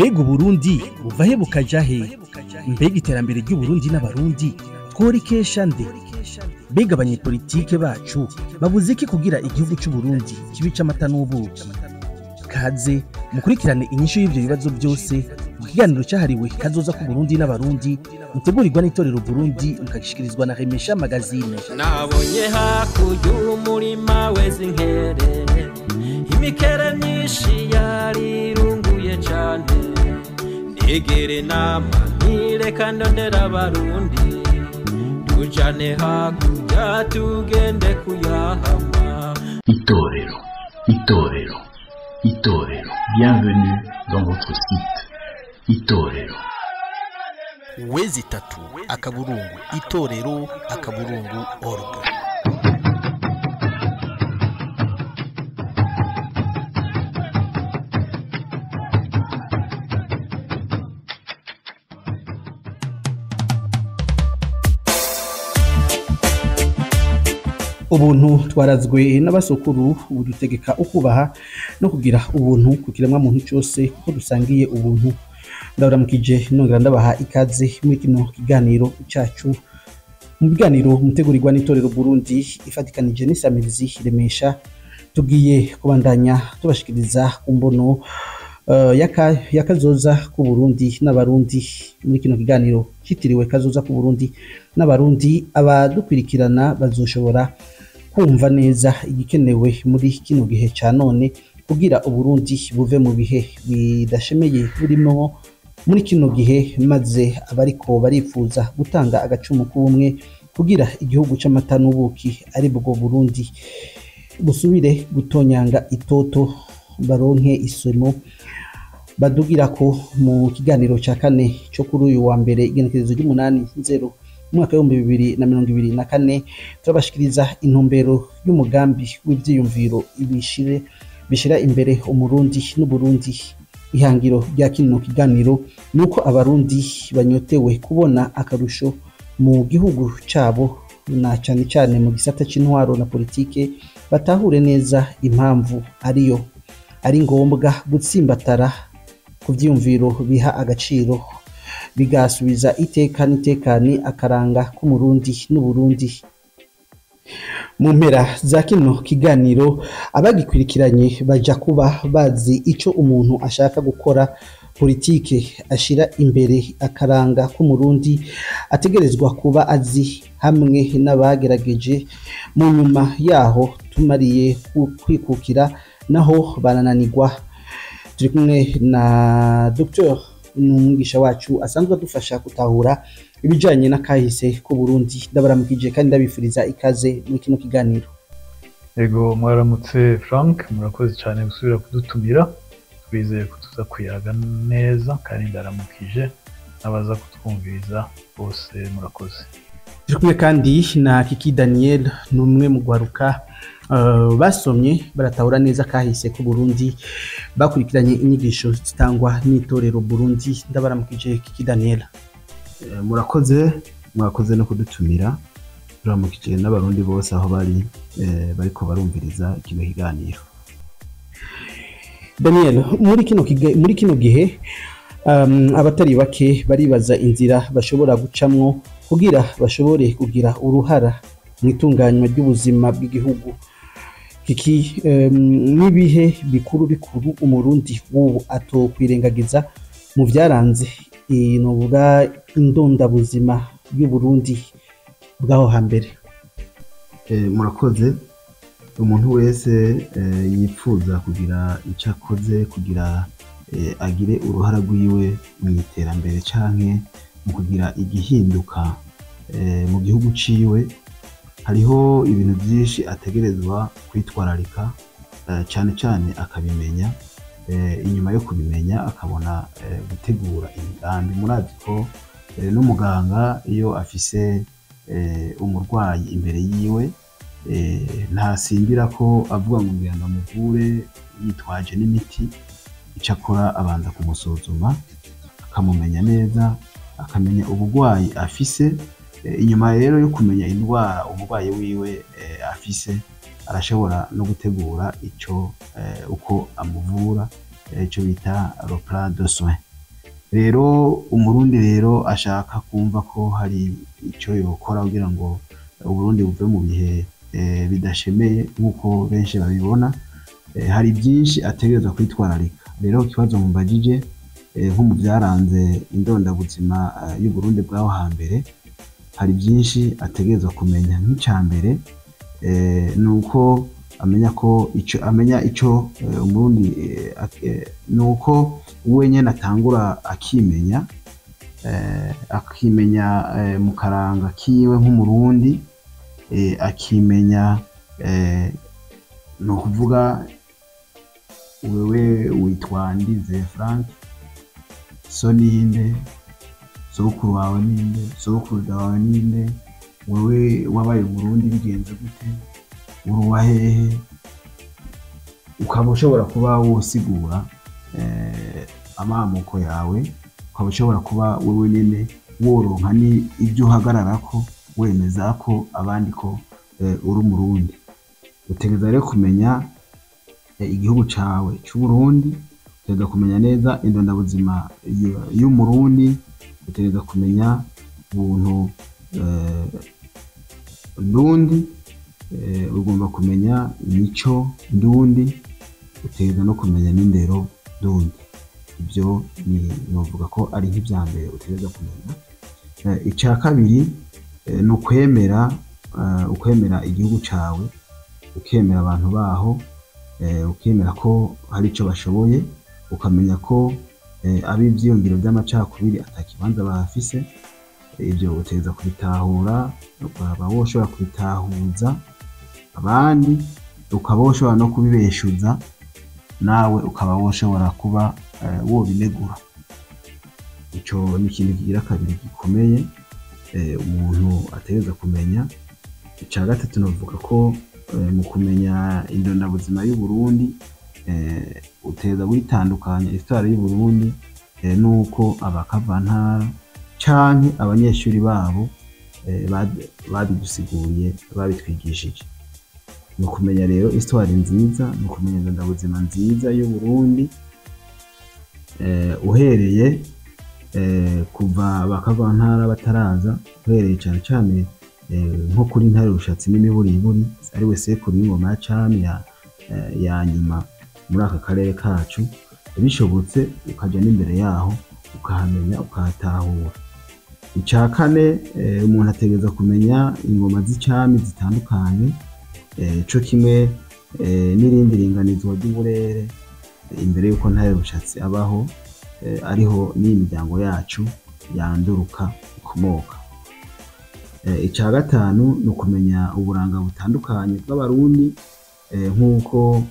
Mbega Uburundi buva he bukaja he? Mbega iterambere ry'Uburundi n'Abarundi tworikesha nde? Mbega abanyepolitike bacu babuze iki kugira igihugu c'Uburundi kibe ic'amata n'ubuki? Kaze mukurikirane inyishu y'ivyo bibazo byose mu kiganiro cyahariwe Kazoza k'Uburundi n'Abarundi, mutegurirwa n'Itorero Burundi, mukagishikirizwa na Remesha Magazine. Nabonye hakurya umurima weze inkere, imikere myinshi yarirunguye cane. Nigere nama ntireka ndondera Abarundi, tujane hakurya tugende kuyahama. Itorero, Itorero, Itorero. Bienvenue dans votre site. Itorero. w.itorero.org. Ubuntu twarazwe n'abasokuru budutegeka ukubaha no kugira ubuntu ku kiremwa muntu cyose, kuko dusangiye ubuntu. Ndabaramukije, nongera ndabaha ikaze muri kino kiganiro cyacu, mu biganiro mutegurirwa n'Itorero Burundi ifatikanije n'isamirizi Remesha. Tugiye kubandanya tubashikiriza ku mbono yakazoza ku Burundi n'Abarundi muri kino kiganiro cyitiriwe Kazoza ku Burundi n'Abarundi. Abadukwirikirana bazoshobora kumva neza igikenewe muri kino gihe ca none kugira Uburundi buve mu bihe bidashemeye burimo muri kino gihe, maze abariko barifuza gutanga agacumu k'ubumwe kugira igihugu c'amata n'ubuki ari bwo Burundi busubire gutonyanga itoto baronke isomo badugira ko mu kiganiro ca kane cyo kuri uyu wa mbere, igenekerezo ry'8/0 2024. Turabashikiriza intumbero y'umugambi w'ivyiyumviro ibishire bishira imbere Umurundi n'Uburundi. Ihangiro rya kino kiganiro nuko Abarundi banyotewe kubona akarusho mu gihugu cabo, na cane cane mu gisata c'intwaro na politike, batahure neza impamvu ariyo ari ngombwa gutsimbatara ku vyiyumviro biha agaciro, bigasubiza iteka n'itekani akaranga k'Umurundi n'Uburundi. Mu mpera za kino kiganiro, abagikurikiranye baja kuba bazi ico umuntu ashaka gukora politike ashira imbere akaranga k'Umurundi ategerezwa kuba azi, hamwe n'abagerageje mu nyuma yaho tumariye kwikukira naho barananirwa. Turi kumwe na Dr n'umwigisha wacu asanzwe adufasha gutahura ibijanye n'akahise ku Burundi. Ndabaramukije kandi ndabifuriza ikaze muri kino kiganiro. Ego, mwaramutse Frank, murakoze cyane gusubira kudutumira. Twizeye ko tuza kuyaga neza kandi ndaramukije n'abaza kutwumviriza bose, murakoze. Turi kumwe kandi na Kiki Daniel, ni umwe mu gwaruka basomye baratahura neza kahise ku Burundi, bakurikiranye inyigisho zitangwa n'Itorero Burundi. Ndabaramukije, Kiki Daniel. Murakoze, mwakoze no kudutumira. Turamukije n'Abarundi bose aho bari bariko barumviriza kino kiganiro. Daniel, muri kino gihe abatari bake baribaza inzira bashobora gucamwo kugira bashobore kugira uruhara mu itunganywa ry'ubuzima bw'igihugu. Kiki, n'ibihe bikuru bikuru Umurundi w'ubu atokwirengagiza mu vyaranze novuga indondabuzima y'Uburundi bw'aho hambere? Murakoze. Umuntu wese yifuza kugira icyo akoze kugira agire uruhara rwiwe mu iterambere canke mu kugira igihinduka mu gihugu ciwe, hariho ibintu byinshi ategerezwa kwitwararika, cane cane akabimenya. Inyuma yo kubimenya akabona gutegura imigambi. Murazi ko n'umuganga iyo afise umurwayi imbere yiwe, ntasimbira ko avuga ngo ngira ndamuvure yitwaje n'imiti. Icyo akora, abanza kumusuzuma, akamumenya neza, akamenya uburwayi afise. Inyuma rero yo kumenya indwara umurwayi wiwe afise, arashobora no gutegura ico uko amuvura, ico bita le plan de soins. Rero Umurundi rero ashaka kumva ko hari icyo yokora kugira ngo Uburundi buve mu bihe bidashemeye nk'uko benshi babibona, hari byinshi ategerezwa kwitwararika. Rero ikibazo mumbajije, nko mu byaranze indondabuzima y'Uburundi bw'aho hambere, hari byinshi ategerezwa kumenya. Nk'icya mbere ni uko amenya ko ico amenya ico Umurundi ni uko we nyene atangura akimenya, akimenya mu karanga kiwe nk'Umurundi, akimenya, ni ukuvuga wewe witwa Ndizeye Frank, so ninde, sogokuru wawe ninde, sogokuruza wawe ninde, wewe wabaye Umurundi bigenze gute, uri uwa hehe, ukaba ushobora kuba wosigura amamuko yawe, ukaba ushobora kuba wewe nyene woronka ni ibyo uhagararako wemeza ko abandi ko uri Umurundi. Utegereza rero kumenya igihugu cawe c'Uburundi, utegereza kumenya neza indondabuzima y'Umurundi, utegereza kumenya ubuntu ndundi, ugomba kumenya imico ndundi, utegereza no kumenya n'indero ndundi. Ibyo ni novuga ko ari nk'ivya mbere utegereza kumenya. Ica kabiri ni ukwemera, ukwemera igihugu cawe, ukemera abantu baho, ukemera ko hari ico bashoboye, ukamenya ko ab'ivyiyumviro vy'amacakubiri ata kibanza bahafise. Ibyo utegereza kubitahura, ukaba woshobora kubitahuza abandi, ukaba woshobora no kubibeshuza, nawe ukaba woshobora kuba wobinegura. Ico ni ikintu kigira kabiri gikomeye umuntu ategereza kumenya. Ica gatatu novuga ko mu kumenya indondabuzima y'Uburundi, utegereza gutandukanya histoire y'Uburundi nuko abakavantara canke abanyeshuri babo babidusiguriye, babitwigishije. Ni ukumenya rero histoire nziza, ni ukumenya indondabuzima nziza y'Uburundi, uhereye kuva abakavantara bataraza, uhereye cane cane nko kuri Ntare Rushatsi n'imiburiburi, ari we sekuru w'ingoma ya cami ya nyuma muri aka karere kacu. Bishobotse ukaja n'imbere yaho ukahamenya, ukahatahura. Ica kane, umuntu ategereza kumenya ingoma z'icami zitandukanye, co kimwe n'irindi ringanizwa ry'uburere imbere y'uko Ntare Rushatsi abaho, ariho n'iyi miryango yacu yanduruka ikomoka. Ica gatanu ni ukumenya uburanga butandukanye bw'Abarundi, nk'uko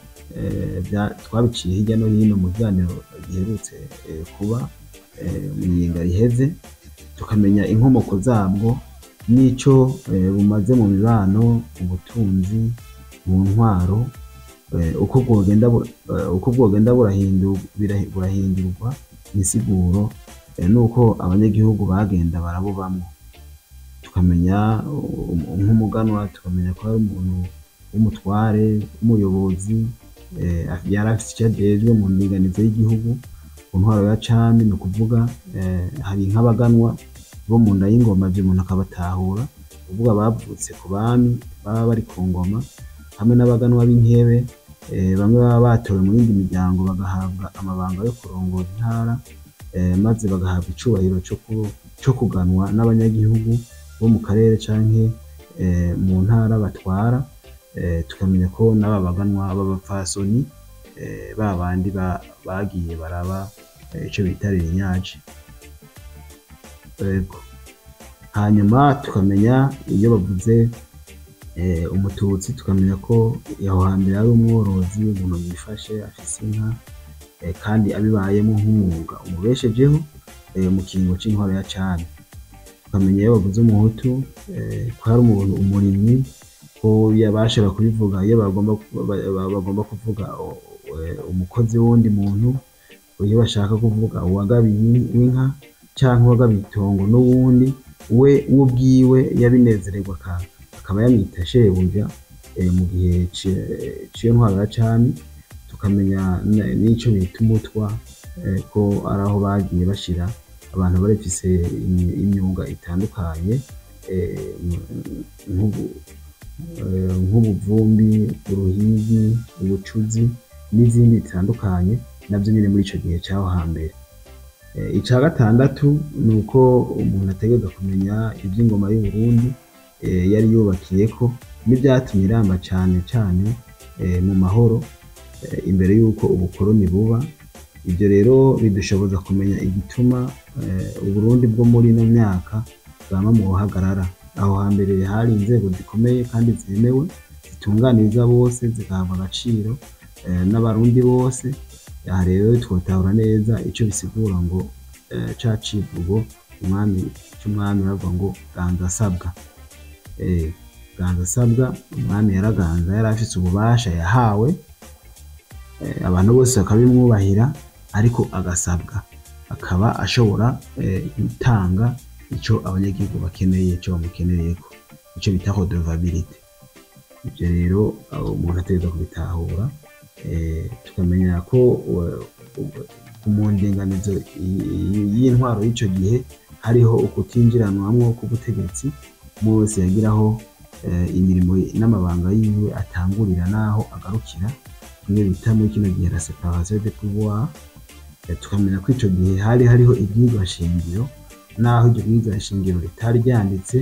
twabiciye hirya no hino mu biganiro giherutse kuba mu yinga riheze, tukamenya inkomoko zabwo n'ico bumaze mu mibano, mu butunzi, mu ntwaro, uko bwogenda burahindurwa insiguro, nuko abanyagihugu bagenda barabubamwo. Tukamenya nk'umuganwa, tukamenya ko ari umuntu w'umutware, w'umuyobozi, yari afise ico ajejwe mu ndinganizo y'igihugu, ku ntwaro ya cami. Ni ukuvuga hari nk'abaganwa bo mu nda y'ingoma, ivyo umuntu akabatahura, kuvuga bavutse ku bami baba bari ku ngoma, hamwe n'abaganwa b'inkebe, bamwe baba batowe mu yindi miryango bagahabwa amabanga yo kurongora intara, maze bagahabwa icubahiro co kuganwa n'abanyagihugu bo mu karere canke mu ntara batwara. Tukamenya ko n'aba baganwa b'abapfasoni, ba bandi bagiye baraba ico bita lignage. Hanyuma tukamenya iyo bavuze Umututsi, tukamenya ko aho hambere ari umworozi, umuntu yifashe afise inka, kandi abibayemo nk'umwuga umubeshejeho mu kiringo c'intwaro ya cami. Tukamenya iyo bavuze Umuhutu ko ari umuntu umurimyi, ko bashobora kubivuga iyo bagomba kuvuga umukozi w'uwundi muntu, iyo bashaka kuvuga uwagabiye inka canke uwagabiye itongo n'uwundi, we ubwiwe yabinezererwa akaba yamwita shebuja mu gihe c'iyo ntwaro ya cami. Tukamenya n'ico bita umutwa, ko ari aho bagiye bashira abantu barifise imyuga itandukanye, nk'ubuvumbi, uruhigi, ubucuzi n'izindi zitandukanye, navyo nyene muri ico gihe c'aho hambere. Ica gatandatu ni uko umuntu ategerezwa kumenya ivy'ingoma y'Uburundi yari yubakiyeko n'ivyatumye iramba cane cane mu mahoro imbere y'uko ubukoroni buba. Ivyo rero bidushoboza kumenya igituma Uburundi bwo muri ino myaka bwama mu ruhagarara. Aho hambere hari inzego zikomeye kandi zemewe, zitunganiriza bose, zigahabwa agaciro n'abarundi bose. Aha rero twotahura neza ico bisigura ngo ca civugo umwami c'umwami bavuga ngo ganza asabwa. Ganza asabwa, umwami yaraganza, yari afise ububasha yahawe, abantu bose bakabimwubahira, ariko agasabwa akaba ashobora gutanga ico abanyagihugu bakeneye, ico bamukenereyeko, ico bita redevabilité. Ivyo rero umuntu ategerezwa kubitahura, tukamenya ko mu ndinganizo y'intwaro y'ico gihe hariho ukutinjiranwamwo k'ubutegetsi. Umwe wese yagiraho imirimo n'amabanga yiwe atangurira n'aho agarukira, kimwe bita muri kino gihe la séparation des pouvoirs. Tukamenya ko ico gihe hari hariho ibwirizwa shingiro, naho iryo bwirizwa shingiro ritari ryanditse,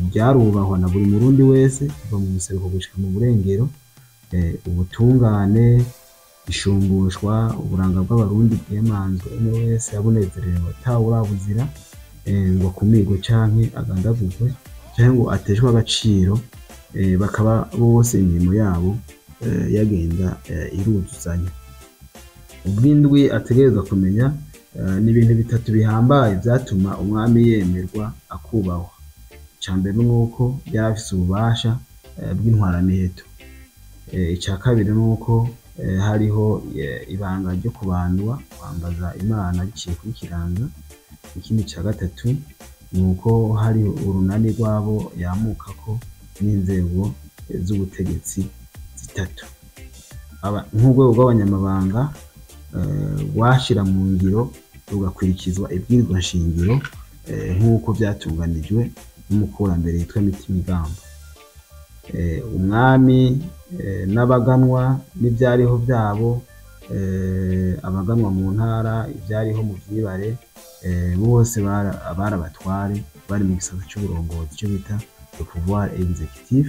ryarubahwa na buri murundi wese kuva mu buseruko gushika mu burengero. Ubutungane, ishumbushwa, uburanga bw'abarundi bwemanzwe, umwe wese yabunezerewe atawurabuzira, ngo akumirwe canke agandagurwe canke ngo ateshwe agaciro, bakaba bose imirimo yabo yagenda iruzuzanya. Ubw'indwi ategerezwa kumenya ni ibintu bitatu bihambaye vyatuma umwami yemerwa akubahwa. Ica mbere nuko yari afise ububasha bw'intwaramiheto. Ica kabiri nuko hariho ibanga ryo kubandwa, kwambaza Imana biciye kuri kiranga. Ikindi ca gatatu nuko hari urunani rw'abo yamukako n'inzego z'ubutegetsi zitatu, nk'urwego rw'abanyamabanga rwashira mu ngiro rugakurikizwa ibwirizwa nshingiro, nk'uko vyatunganijwe n'umukurambere yitwa Mitimigamba. Umwami n'abaganwa n'ivyariho vyabo, abaganwa mu ntara, ivyariho mu vyibare, bose bari abatware, bari mu gisata c'uburongozi, ico bita le pouvoir exécutif.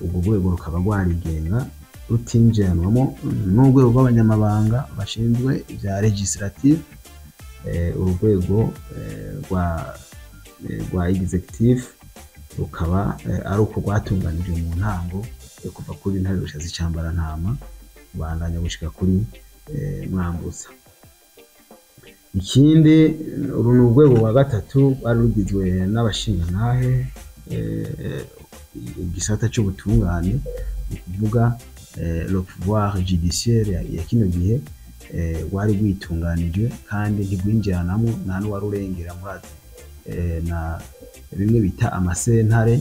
Urwo rwego rukaba rwarigenga, rutinjiranwamo n'urwego rw'abanyamabanga bashinzwe ivya législative. Uru rwego rwa exécutif rukaba ari uko rwatunganijwe mu ntango yo kuva kuri Ntare Rushatsi Cambarantama kubandanya gushika kuri Mwambutsa. Ikindi, uru ni urwego rwa gatatu rwari rugizwe n'abashingantahe, igisata c'ubutungane, ni ukuvuga le pouvoir judiciaire ya kino gihe, rwari rwitunganije kandi ntirwinjiranamwo, nta n'uwarurengera. Murazi na bimwe bita amasentare,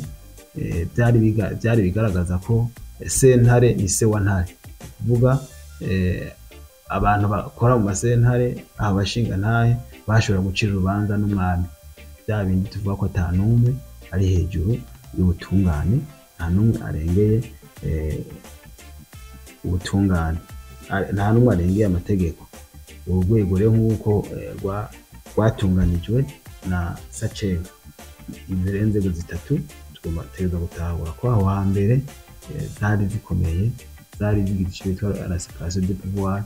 vyari bigaragaza ko sentare ni se wa ntare, kuvuga abantu bakora mu masentare, aba bashingantahe bashobora gucira urubanza n'umwami, bya bindi tuvuga ko ata n'umwe ari hejuru y'ubutungane, nta n'umwe arengeye ubutungane, nta n'umwe arengeye amategeko. Uru rwego rero nk'uko rwatunganijwe na Sacenga, izi rero inzego zitatu tugomba tegereza gutahura ko aho hambere zari zikomeye, zari zigize ico bitwa la séparation des pouvoirs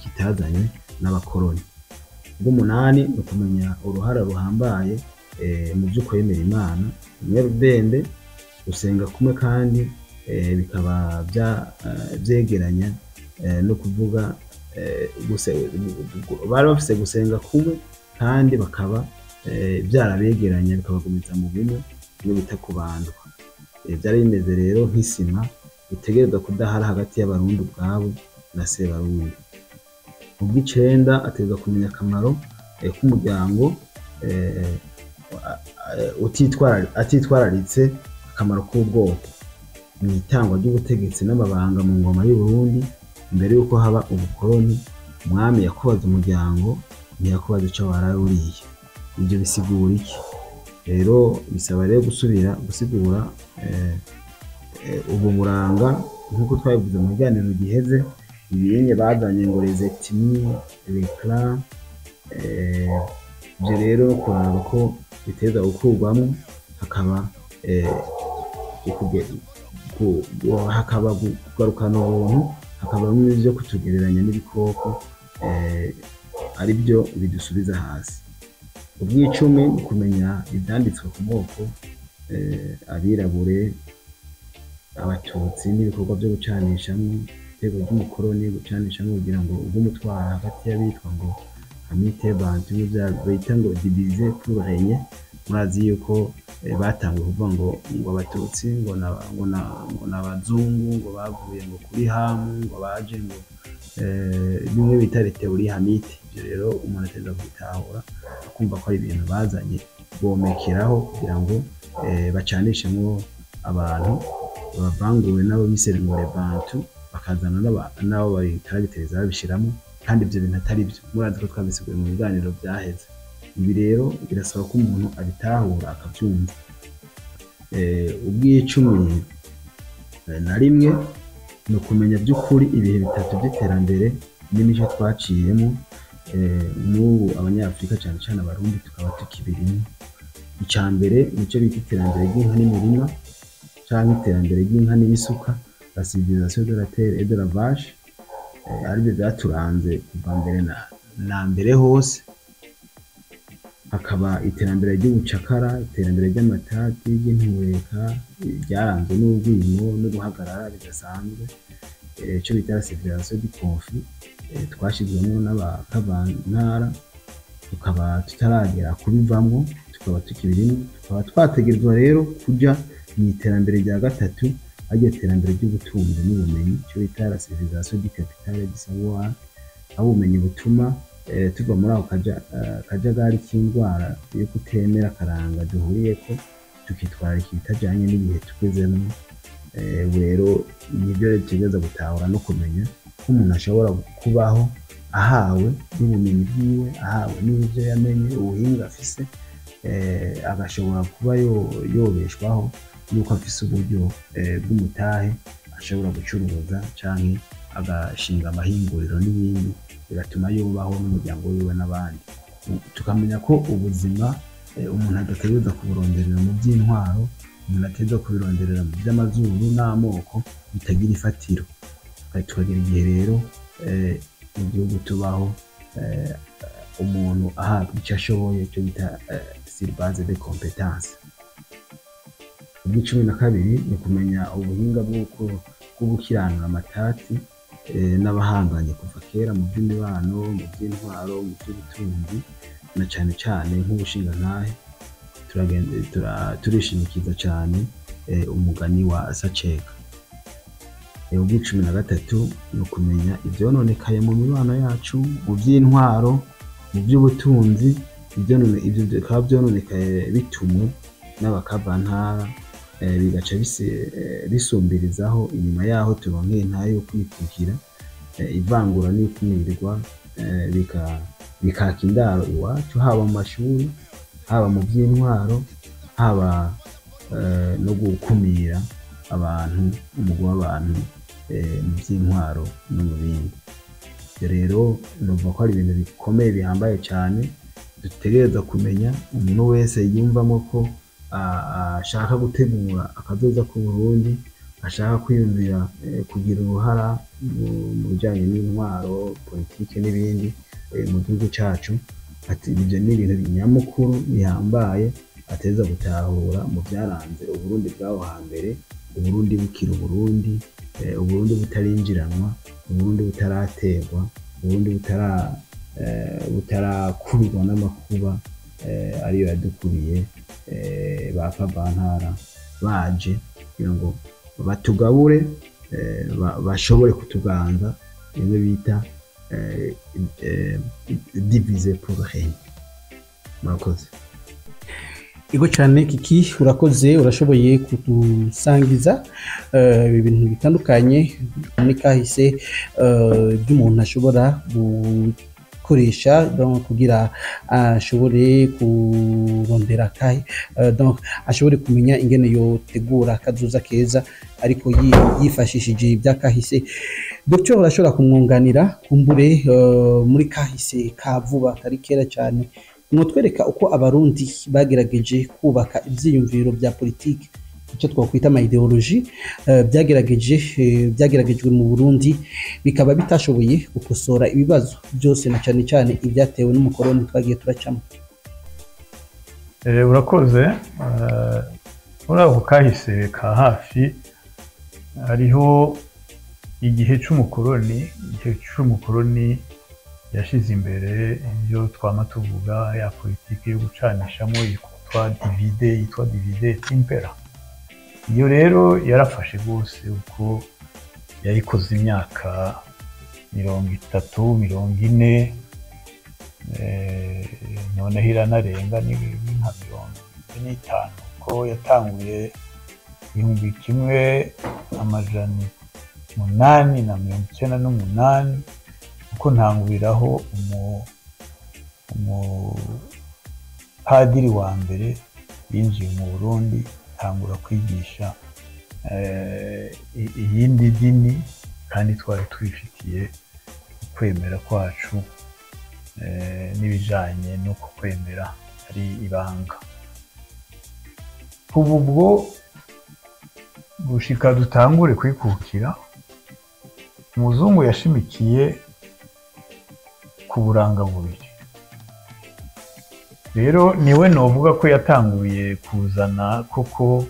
kitazanywe n'abakoroni. Ubw'umunani ni ukumenya uruhara ruhambaye mu vyo kwemera Imana umwe rudende, gusenga kumwe, kandi bikaba vyegeranya no kuvuga bari bafise gusenga kumwe, kandi bakaba vyarabegeranya bikabagumiza mu bumwe, bimwe bita kubandwa. Vyari bimeze rero nk'isima itegerezwa kudahara hagati y'abarundi ubwabo na Sebarundi. Ubw'icenda, ategerezwa kumenya akamaro k'umuryango atitwararitse akamaro k'ubwoko mu itangwa ry'ubutegetsi n'amabanga mu ngoma y'Uburundi mbere y'uko haba ubukoroni. Umwami yakubaza umuryango, ntiyakubaza ico waraye uriye. Ibyo bisigura iki? Rero bisaba rero gusubira gusigura ubwo buranga nk'uko twabivuze mu biganiro giheze. Ibinye bazanye ngo les ethnies, les clans, ibyo rero kuraba ko biteza gukurwamo, hakaba hakaba kugarukana ubuntu, hakabamwo ivyo kutugereranya n'ibikoko, ari byo bidusubiza hasi. Ubw'icumi ni kumenya ivyanditswe ku moko, abirabure, abatutsi, n'ibikorwa byo gucanishamwo, itego ry'umukoroni gucanishamwo kugira ngo ubw'umutwara hagati y'abitwa ngo Hamite, Bantu, bita ngo diviser pour régner. Murazi yuko batanguye kuvuga ngo abatutsi ngo n'abazungu, ngo bavuye ngo kuri Hamu, ngo baje ngo bimwe bita les théories hamites. Ibyo rero umuntu ateza kubitahura, akumva ko ari ibintu bazanye bomekeraho kugira ngo bacanishemwo abantu, bavanguwe n'abo bise ngo les Bantu, bakazana n'abo babikaragiteza babishiramo, kandi ibyo bintu atari byo. Murazi ko twabisiguye mu biganiro byaheze. Ibi rero birasaba ko umuntu abitahura, akabyumva. Ubw'icumi na rimwe ni ukumenya by'ukuri ibihe bitatu by'iterambere n'imico twaciyemo, n'ubu abanyafurika, cyane cyane abarundi, tukaba tukibirimo. Icya mbere nicyo bita iterambere ry'inka n'imirima, cyangwa iterambere ry'inka n'isuka, la civilisation de la terre et de la vache, aribyo byaturanze kuva mbere na mbere hose. Hakaba iterambere ry'ubucakara, iterambere ry'amatati, ry'intureka, ryaranzwe n'urwimo no guhagarara bidasanzwe, icyo bita la civilisation du conflit, twashyizwemo n'abakavantara, tukaba tutaragera kubivamwo, tukaba tukibirimo, tukaba twategerezwa rero kuja mu iterambere rya gatatu, ariryo terambere ry'ubutunzi n'ubumenyi, icyo bita la civilisation du capital et du savoir, aho ubumenyi butuma tuva muri ako kajagari k'indwara yo kutemera akaranga duhuriyeko, tukitwararika ibitajanye n'ibihe tugezemwo. Ubu rero nibyo rero dutegereza gutahura no kumenya ko umuntu ashobora kubaho ahawe n'ubumenyi bwiwe, ahawe n'ibyo yamenye, ubuhinga afise, agashobora kuba yobeshwaho nuko afise uburyo bw'umutahe, ashobora gucuruza canke agashinga amahinguriro n'ibindi, bigatuma yubaho n'umuryango wiwe n'abandi. Tukamenya ko ubuzima umuntu adategereza kuburonderera mu by'intwaro, umuntu ategereza kubironderera mu by'amazuru n'amoko bitagira ifatiro. Tukagera igihe rero mu gihugu tubaho umuntu ahabwa icyo ashoboye, icyo bita sur base de compétence. Ubw'icumi na kabiri ni ukumenya ubuhinga bw'uko bwo gukiranura amatati n'abahanganye kuva kera mu by'imibano, mu by'intwaro, mu by'ubutunzi, na cane cane nk'ubushingantahe. Turishimikiza cane umugani wa Saceka. Ubw'icumi na gatatu ni ukumenya ivyononekaye mu mibano yacu, mu by'intwaro, mu by'ubutunzi, ivyo bikaba vyononekaye bitumwe n'abakavantara, bigaca bisumbirizaho inyuma yaho turonkeye intahe yo kwikukira, ivangura n'ikumirwa bikaka indaro iwacu, haba mu mashuri, haba mu by'intwaro, haba no gukumira abantu, umugwi w'abantu, mu by'intwaro no mu bindi. Ivyo rero numva ko ari ibintu bikomeye, bihambaye cyane, dutegereza kumenya. Umuntu wese yiyumvamo ko ashaka gutegura akazoza k'u Burundi, ashaka kwiyumvira kugira uruhara mu bijanye n'intwaro, politike n'ibindi mu gihugu cacu, ati ibyo ni ibintu nyamukuru bihambaye ateza gutahura mu byaranze Uburundi bw'aho hambere, Uburundi bukiri Uburundi, Uburundi butarinjiranwa, Uburundi butaraterwa, Uburundi butarakubirwa n'amakuba ariyo yadukubiye, ba kavantara baje kugira ngo batugabure, bashobore kutuganza, bimwe bita diviser pour régner. Murakoze. Ego cyane Kiki, urakoze, urashoboye kudusangiza ibintu bitandukanye muri kahise by'umuntu ashobora gukoresha, donc kugira ashobore kurondera kahe, donc ashobore kumenya ingene yotegura akazoza keza, ariko yifashishije ibyakahise. Dr urashobora kumwunganira kumbure muri kahise ka vuba atari kera cyane, mwotwereka uko Abarundi bagerageje kubaka ivyiyumviro bya politiki, icyo twakwita ama idéologie, byagerageje byageragejwe mu Burundi bikaba bitashoboye gukosora ibibazo byose, na cyane cyane ibyatewe n'umukoroni twagiye turacamo? Urakoze. Muri ako kahise ka hafi hariho igihe c'umukoroni. Igihe c'umukoroni yashize imbere ibyo twama tuvuga, ya politiki yo gucanishamo yitwa divide et impera. Iyo rero yarafashe rwose, uko yayikoze imyaka 30, 40, noneho iranarenga, ni nka 45, ko yatanguye 1898, kuko ntanguriraho umupadiri wa mbere yinjiye mu Burundi, tangura kwigisha iyindi dini, kandi twari tubifitiye ukwemera kwacu, n'ibijanye n'uko kwemera ari ibanga. Kuva ubwo gushika dutangure kwikukira, umuzungu yashimikiye ku buranga bubiri. Rero niwe novuga ko yatanguye kuzana koko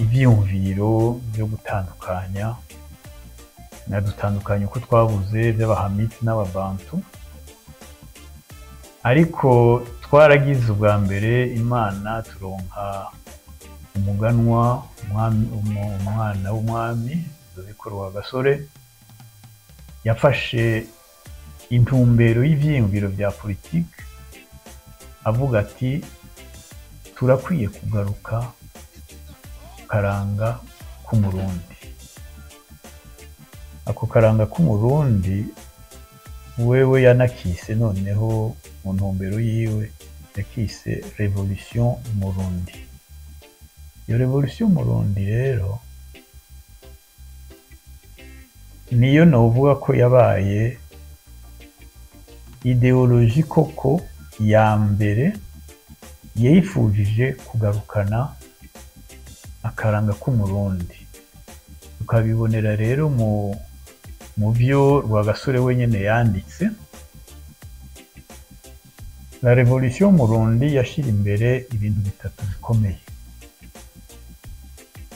ivyiyumviro byo gutandukanya, nadutandukanya uko twabuze by'Abahamiti n'Ababantu. Ariko twaragize ubwa mbere Imana, turonka umuganwa, umwana w'umwami Rudoviko Rwagasore, yafashe intumbero y'ivyiyumviro bya politiki, avuga ati: "Turakwiye kugaruka karanga k'Umurundi." Ako karanga k'Umurundi wewe yanakise noneho mu ntumbero yiwe, yakise révolution Murundi. Iyo révolution Murundi rero niyo novuga ko yabaye idéologie koko ya mbere yifujije kugarukana akaranga k'Umurundi. Tukabibonera rero mu byo Rwagasore wenyine yanditse. La révolution Murundi yashyira imbere ibintu bitatu bikomeye.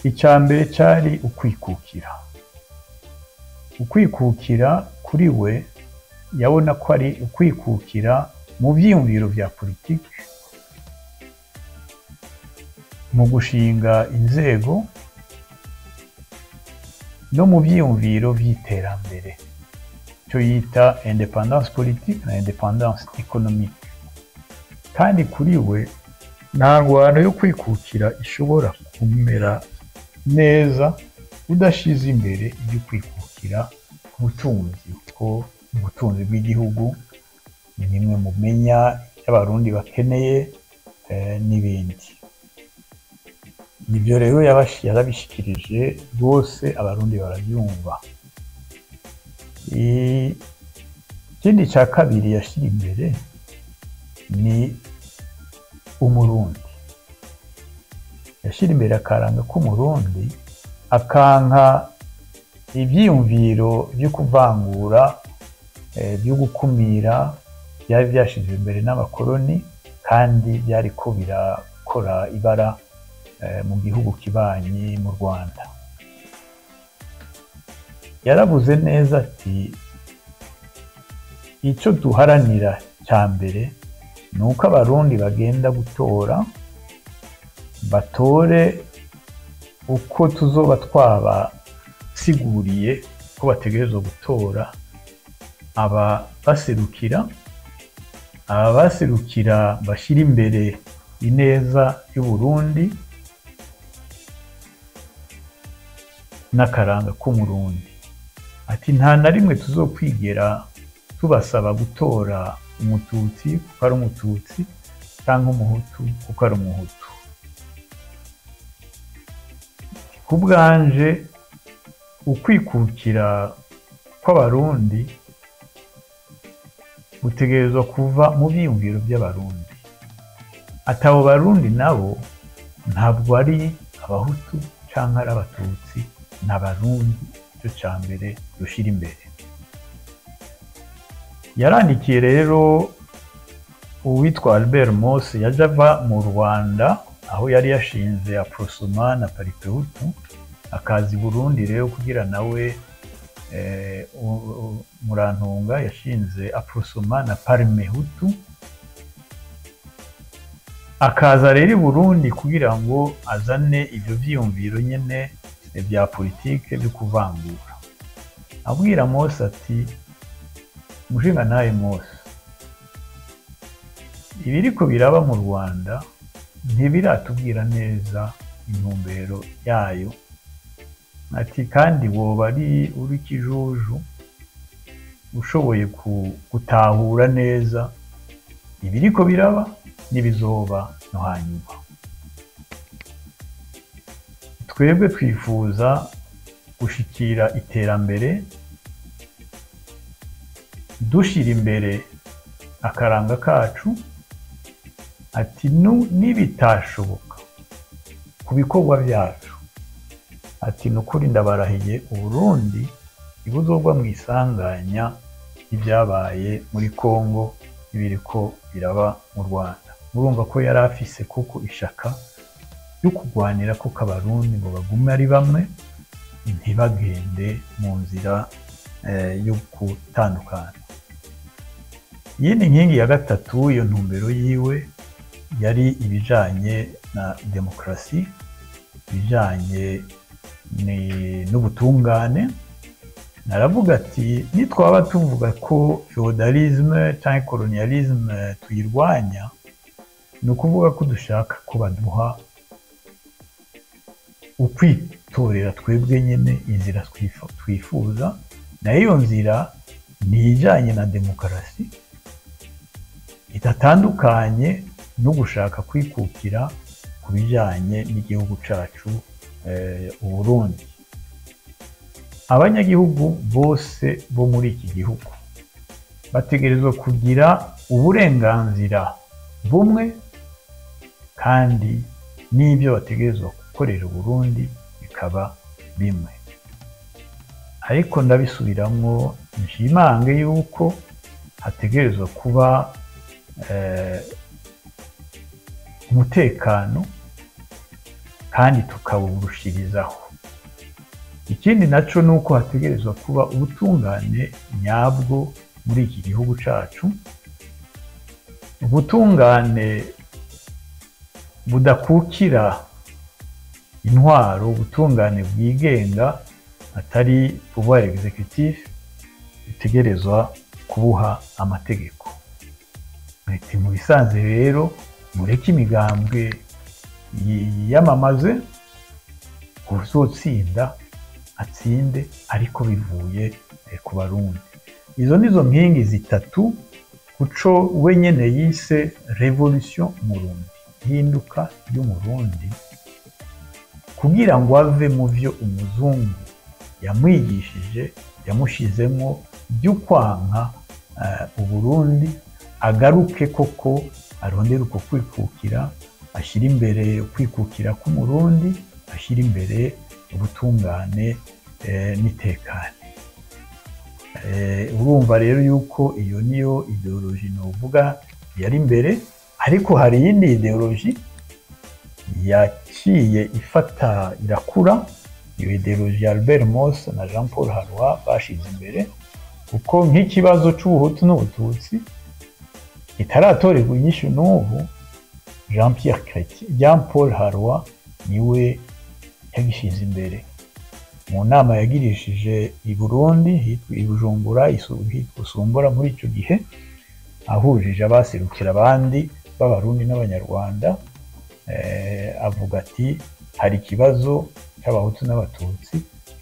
Icya mbere cyari ukwikukira. Ukwikukira kuri we yabona ko ari ukwikukira mu byiyumviro bya politiki, mu gushinga inzego no mu byiyumviro by'iterambere, icyo yita indépendance politique na indépendance économique. Kandi kuri we nta ngwano yo kwikukira ishobora kumera neza udashize imbere ibyo kwikukira ku butunzi, kuko ubutunzi bw'igihugu ni bimwe mumenya icyo Abarundi bakeneye, n'ibindi. Nibyo rero yarabishikirije rwose, Abarundi barabyumva. Ikindi cya kabiri yashyira imbere ni Umurundi. Yashyira imbere akaranga k'Umurundi, akanka ibyiyumviro byo kuvangura, byo gukumira byari byashyizwe imbere n'abakoloni, kandi byariko birakora ibara mu gihugu kibanyi, mu Rwanda. Yaravuze neza ati: "Icyo duharanira cya mbere ni uko Abarundi bagenda gutora, batore uko tuzoba twabasiguriye ko bategerezwa gutora aba baserukira, aba baserukira bashyira imbere ineza y'Uburundi n'akaranga k'Umurundi. Ati nta na rimwe tuzokwigera tubasaba gutora umututsi kuko ari umututsi cyangwa umuhutu kuko ari umuhutu. Ku bwanje ukwikukira kw'Abarundi gutegerezwa kuva mu byiyumviro by'Abarundi. Atabo Barundi nabo ntabwo ari abahutu canke ari abatutsi, n'Abarundi, icyo ca mbere dushira imbere. Yarandikiye rero uwitwa Albert Mose yaje ava mu Rwanda aho yari yashinze Aprosoma na Paripehutu, akaza i Burundi rero kugira nawe Murantunga yashinze Aprosoma na Parimehutu, akaza rero i Burundi kugira ngo azane ibyo vyiyumviro nyene bya politike byo kuvangura. Abwira Mose ati mushinga nawe Mose, ibiriko biraba mu Rwanda ntibiratubwira neza intumbero yayo, ati kandi woba ari uri kijuju ushoboye gutahura neza ibiriko biraba n'ibizoba no hanyuma. Twebwe twifuza gushikira iterambere dushira imbere akaranga kacu, ati nibitashoboka ku bikorwa byacu, ati nukuri ndabarahiye Uburundi ibuzogwa mu isanganya ibyabaye muri Kongo ibiriko biraba mu Rwanda. Murumva ko yari afise koko ishaka yo kugwanira ko Abarundi ngo bagume ari bamwe, ntibagende mu nzira yo gutandukana. Iyindi nkingi ya gatatu iyo ntumbero yiwe yari ibijanye na demokarasi, ibijanye n'ubutungane. Naravuga ati nitwaba tuvuga ko feudalisme cyangwa colonialisme tuyirwanya, ni ukuvuga ko dushaka ko baduha ukwitorera twebwe nyene inzira twifuza, nayo iyo nzira ni ijanye na demokarasi idatandukanye no gushaka kwikukira ku bijanye n'igihugu cacu Uburundi. Abanyagihugu bose bo muri iki gihugu bategerezwa kugira uburenganzira bumwe, kandi n'ibyo bategerezwa gukorera Uburundi bikaba bimwe. Ariko ndabisubiramwo nshimange yuko hategerezwa kuba umutekano kandi tukawurushirizaho. Ikindi naco nuko hategerezwa kuba ubutungane nyabwo muri iki gihugu cacu, ubutungane budakukira intwaro, ubutungane bwigenga atari pouvoir exécutif bitegerezwa kubuha amategeko. Ati mu bisanzwe rero mureke imigambwe yiyamamaze, uzotsinda atsinde, ariko bivuye ku Barundi. Izo nizo nkingi zitatu kuco we nyene yise revolution Murundi, hinduka y'Umurundi, kugira ngo ave mu vyo umuzungu yamwigishije yamushizemo by'ukwanka Uburundi, agaruke koko arondere uko kwikukira, ashyira imbere kwikukira k'Umurundi, ashyira imbere ubutungane n'itekane. Urumva rero yuko iyo niyo ideoloji novuga yari imbere, ariko hari iyindi ideoloji yaciye ifata irakura, iyo ideoloji ya Albert Mose na Jean Paul Harroy bashize imbere, kuko nk'ikibazo c'Ubuhutu n'Ubututsi itaratorerwa inyishu n'ubu, Jean Pierre Chrétien, Jean Paul Harroy niwe yagishize imbere mu nama yagirishije i Burundi hitwa i Bujumbura, hitwa Usumbura muri ico gihe, ahujije abaserukira abandi b'Abarundi n'Abanyarwanda, avuga ati hari ikibazo cy'Abahutu n'Abatutsi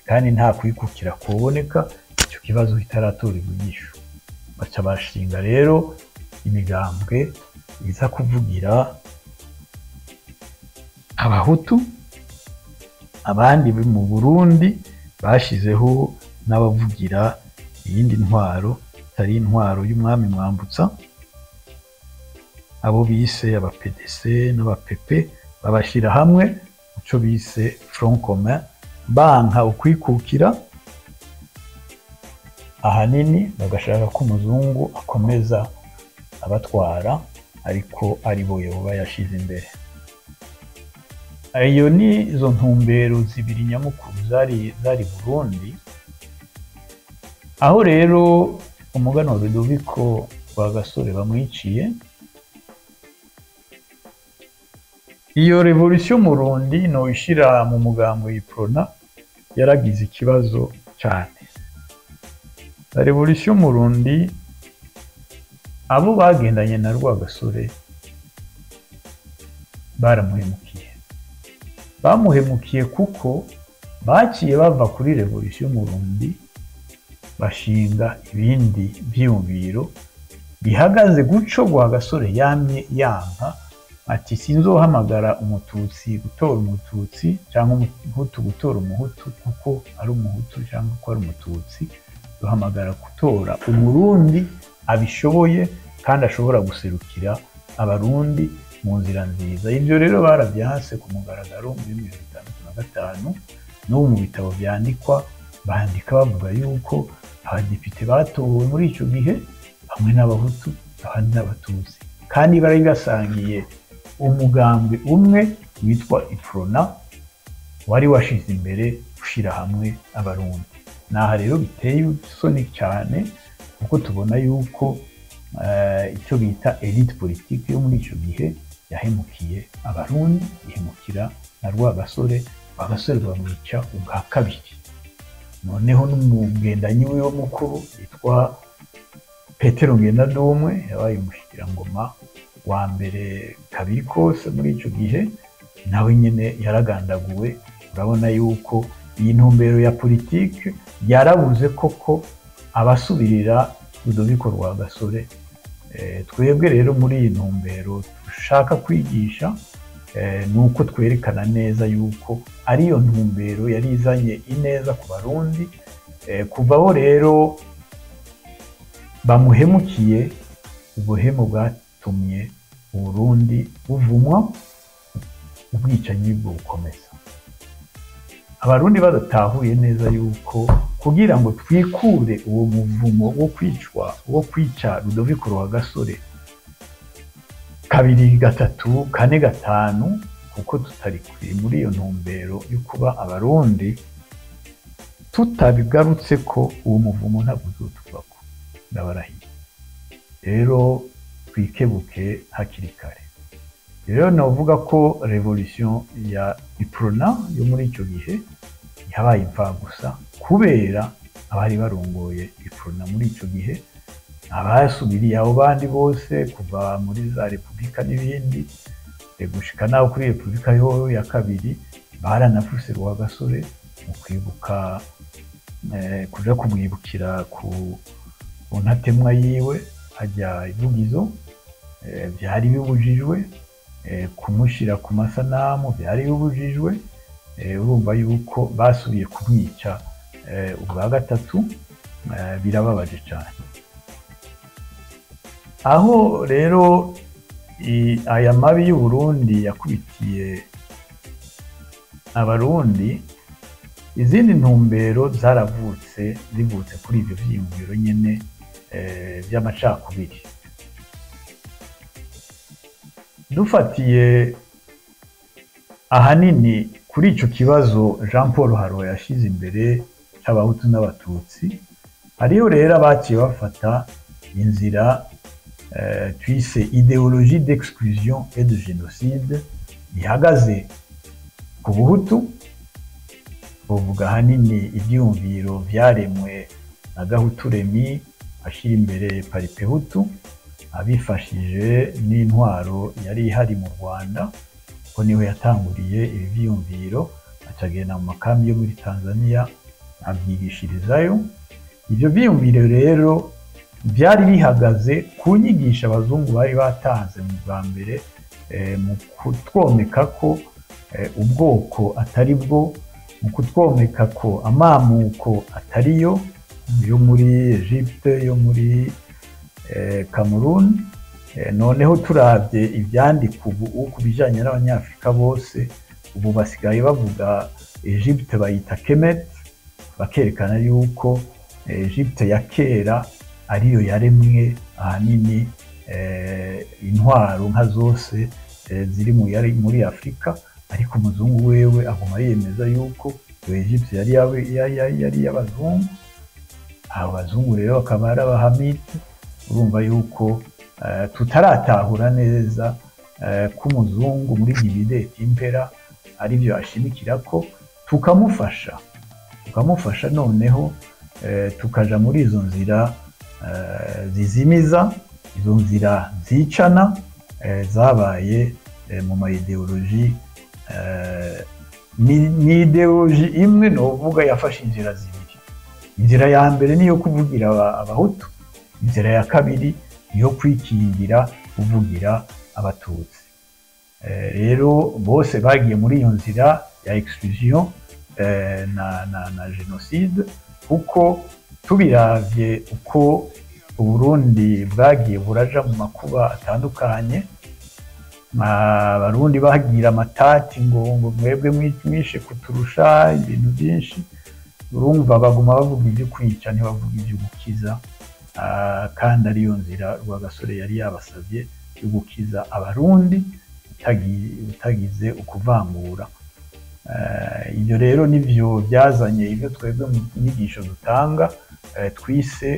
kandi nta kwikukira kuboneka icyo kibazo kitaratorerwa inyishu. Baca bashinga rero imigambwe iza kuvugira Abahutu, abandi mu Burundi bashizeho n'abavugira iyindi ntwaro itari intwaro y'umwami Mwambutsa, abo bise aba PDC n'aba PP, babashyira hamwe muco bise Front Commun, banka ukwikukira ahanini bagashaka ko umuzungu akomeza abatwara ariko ari bo yoba yashize imbere. Iyo ni izo ntumbero zibiri nyamukuru zari Burundi. Aho rero umuganwa Rudoviko Rwagasore bamwiciye, iyo revolution Murundi no ishira mu mugambo y'Iprona yaragize ikibazo cyane. La revolution Murundi abo bagendanye na Rwagasore baramuhemukiye. Bamuhemukiye kuko baciye bava kuri revolution Murundi bashinga ibindi vyiyumviro bihagaze guco Rwagasore yamye yanka, ati sinzohamagara umututsi gutora umututsi cyangwa umuhutu gutora umuhutu kuko ari umuhutu cyangwa ko ari umututsi, duhamagara gutora umurundi abishoboye kandi ashobora guserukira abarundi mu nzira nziza. Ibyo rero barabyanse ku mugaragaro muri 1965, n'ubu mu bitabo byandikwa bandika bavuga yuko abadepite batowe muri icyo gihe bamwe n'abahutu abandi n'abatutsi, kandi bari basangiye umugambwe umwe witwa Iprona wari washize imbere gushira hamwe abarundi. Naha rero biteye isoni cyane kuko tubona yuko icyo bita elite politique yo muri icyo gihe yahemukiye abarundi, ihemukira na Rwagasore. Rwagasore bamwica ubwa kabiri. Noneho n'umugendanyi wiwe mukuru yitwa Petero Ngendandumwe yabaye umushikirangoma wa mbere kabiri kose muri icyo gihe, nawe nyine yaragandaguwe. Urabona yuko iyi ntumbero ya politike yarabuze koko abasubirira Rudoviko Rwagasore. Twebwe rero muri iyi ntumbero dushaka kwigisha nuko twerekana neza yuko ariyo ntumbero yari izanye ineza ku Barundi. Kuvaho rero bamuhemukiye, ubuhemu bwatumye Uburundi buvumwa, ubwicanyi bukomeza. Abarundi badatahuye neza yuko kugira ngo twikure uwo muvumo wo kwicwa, wo kwica Rudoviko Rwagasore kabiri gatatu kane gatanu, kuko tutari kuri muri iyo ntumbero yo kuba abarundi, tutabigarutse ko uwo muvumo ntabwo uzotuvako, ndabarahiye. Rero twikebuke hakiri kare. Rero navuga ko revolution ya Iprona yo muri icyo gihe yabaye imfagusa kubera abari barongoye Iprona muri icyo gihe, abasubiriye abo bandi bose kuva muri za repubulika n'ibindi gushika naho kuri repubulika yo ya kabiri baranafuse Rwagasore mu kwibuka, kuja kumwibukira ku ntatemwa yiwe ajya ivugizo, byari bibujijwe kumushyira ku masanamu, byari bibujijwe. Urumva yuko basubiye kumwica ubwa gatatu, birababaje cyane. Aho rero aya mabi y'u Burundi yakubitiye abarundi, izindi ntumbero zaravutse zivutse kuri ibyo vyiyumviro nyene by'amacakubiri. Dufatiye ahanini kuri ico kibazo Jean Paul Haro yashize imbere c'abahutu n'abatutsi, hariho rero abaciye bafata inzira twise idéologie d'exclusion et de génocide ihagaze ku buhutu. Buvuga ahanini ivyiyumviro vyaremwe na Gahutu Remy ashira imbere Paripehutu, abifashije n'intwaro yari ihari mu Rwanda, ko niho yatanguriye ibi vyiyumviro, acagenda mu makambi yo muri Tanzania abyigishirizayo. Ivyo vyiyumviro rero byari bihagaze ku nyigisho abazungu bari batanze mu bwa mbere, mu kutwomeka ko ubwoko atari bwo, mu kutwomeka ko amamuko atariyo yo muri Egypte, yo muri Cameroon. Noneho turavye ivyandikwa ubu ku bijanye n'abanyafrika bose, ubu basigaye bavuga Egypte bayita Kemet, bakerekana yuko Egypte ya kera ariyo yaremwe ahanini intwaro nka zose ziri muri Afrika. Ariko umuzungu wewe aguma yemeza yuko iyo Egypte yari iy'abazungu. Abo bazungu rero bakaba ari abahamite. Urumva yuko tutaratahura neza ko umuzungu muri divide et impera arivyo ashimikirako, tukamufasha noneho tukaja muri izo nzira zizimiza, izo nzira zicana zabaye mu ma ideologie. Ni ideologie imwe novuga yafashe inzira zibiri. Inzira ya mbere niyo kuvugira abahutu, inzira ya kabiri niyo kwikingira kuvugira abatutsi. Rero bose bagiye muri iyo nzira ya exclusion na genocide, kuko tubiravye uko Uburundi bwagiye buraja mu makuba atandukanye, abarundi bagira amatati ngo mwebwe mwishe kuturusha ibintu byinshi, urumva baguma bavuga ibyo kwica ntibavuga ibyo gukiza, kandi ariyo nzira Rwagasore yari yabasabye yo gukiza abarundi utagize ukuvangura. Ibyo rero nivyo byazanye ibyo twebwe mu nyigisho dutanga twise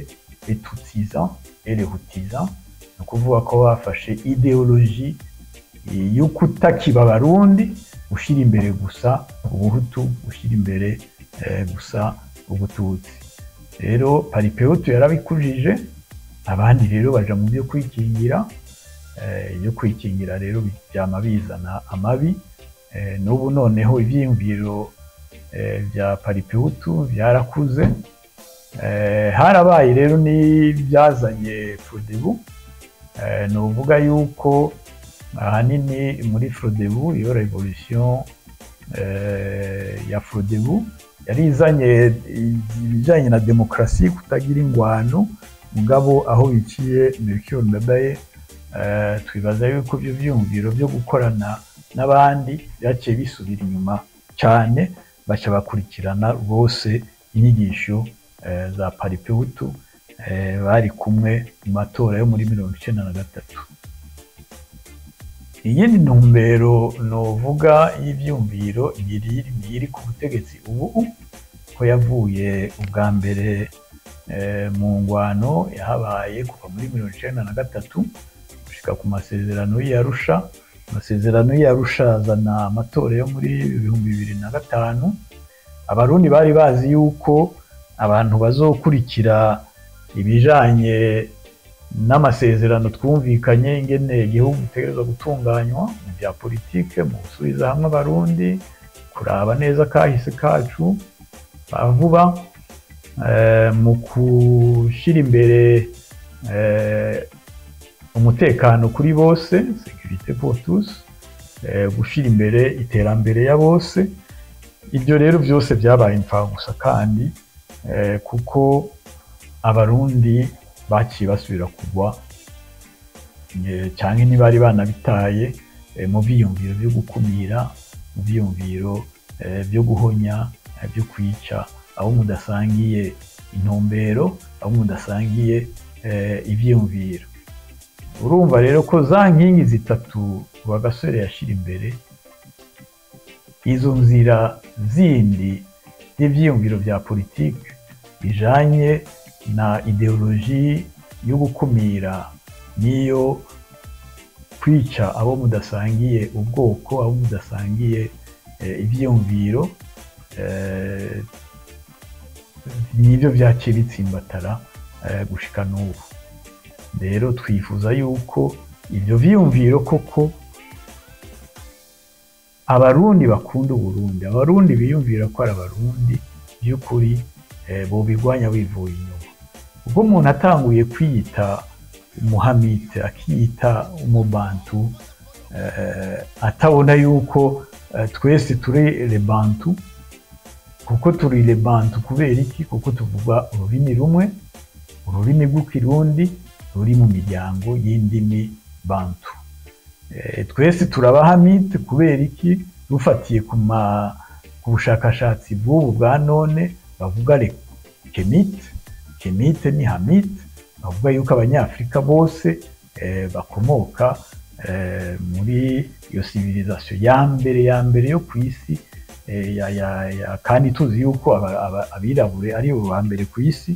les Tutsisants et les Hutisants, ni ukuvuga ko bafashe ideologie yo kutakiba abarundi, gushyira imbere gusa ubuhutu, gushyira imbere gusa ubututsi. Rero Palipehutu yarabikujije, abandi rero baja mu byo kwikingira. Ibyo kwikingira rero byama bizana amabi. N'ubu noneho ivyiyumviro bya Palipehutu byarakuze. Harabaye rero n'ibyazanye Frodebu. Ni uvuga yuko ahanini muri Frodebu, iyo revolution ya Frodebu yari izanye ibijyanye na demokarasi, kutagira ingwano, mugabo aho biciye Melchior Ndadaye, twibaza yuko ibyo byumviro byo gukorana n'abandi byaciye bisubira inyuma cyane, baca bakurikirana rwose inyigisho za Palipehutu bari kumwe mu matora yo muri 1993. Iyindi ntumbero novuga y'ivyumviro iri ku butegetsi ubu, ko yavuye ubwa mbere mu ngwano yahabaye kuva muri 1993 gushika ku masezerano y'Arusha. Amasezerano y'Arusha azana amatora yo muri 2005. Abarundi bari bazi yuko abantu bazokurikira ibijanye n'amasezerano twumvikanye ingene igihugu gitegerezwa gutunganywa mu bya politike, mu gusubiza hamwe abarundi, kuraba neza kahise kacu vuba, mu gushyira imbere umutekano kuri bose, sécurité pour tous, gushyira imbere iterambere ya bose. Ibyo rero byose byabaye imfabusa kandi kuko abarundi baciye basubira kugwa cyangwa ntibari banabitaye mu byiyumviro byo gukumira, mu byiyumviro byo guhonya, byo kwica abo mudasangiye intumbero, abo mudasangiye ibyiyumviro. Urumva rero ko za nkingi zitatu Rwagasore yashyira imbere, izo nzira zindi z'ibyiyumviro bya politiki bijanye na ideologie yo gukumira niyo kwica abo mudasangiye ubwoko, abo mudasangiye ibyiyumviro, nibyo byaciye bitsimbatara gushika n'ubu. Rero twifuza yuko ibyo vyiyumviro koko Abarundi bakunda Uburundi, Abarundi biyumvira ko ari Abarundi by'ukuri, bobigwanya bivuye inyuma. Ubwo umuntu atanguye kwiyita umuhamite, akiyita umubantu, atabona yuko twese turi les Bantu, kuko turi les Bantu kubera iki? Kuko tuvuga ururimi rumwe, ururimi rw'Ikirundi ruri mu miryango y'indimi Bantu. Twese turabahamite kubera iki? Dufatiye ku bushakashatsi bw'ubu bwa none bavuga les Kémites, Kémite ni Hamite, bavuga yuko Abanyafrika bose bakomoka muri iyo civilisation ya mbere ya mbere yo ku isi, kandi tuzi yuko abirabure ari bo ba mbere ku isi.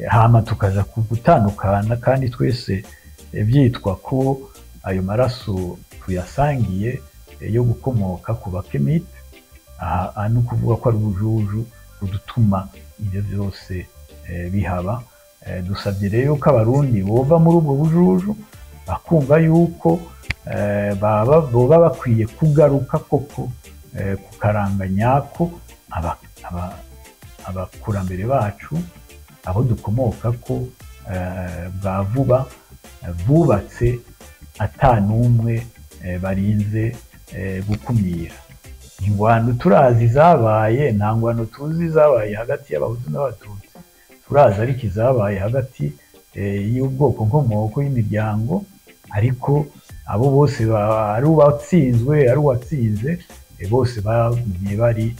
Hama tukaza ku gutandukana, kandi twese byitwa ko ayo maraso tuyasangiye, yo gukomoka ku Bakemite. Aha ni ukuvuga ko ari ubujuju budutuma ibyo byose bihaba. Dusabye rero ko Abarundi bova muri ubwo bujuju, bakumva yuko boba bakwiye kugaruka koko ku karanga nyako abakurambere bacu, abo dukomoka ko bwa vuba, bubatse ata n'umwe barinze gukumira. Ingwano turazi zabaye, nta ngwano tuzi zabaye hagati y'Abahutu n'Abatutsi, turazi ariko izabaye hagati y'ubwoko nkomoko y'imiryango, ariko abo bose ari uwatsinzwe ari uwatsinze, bose bagumye bari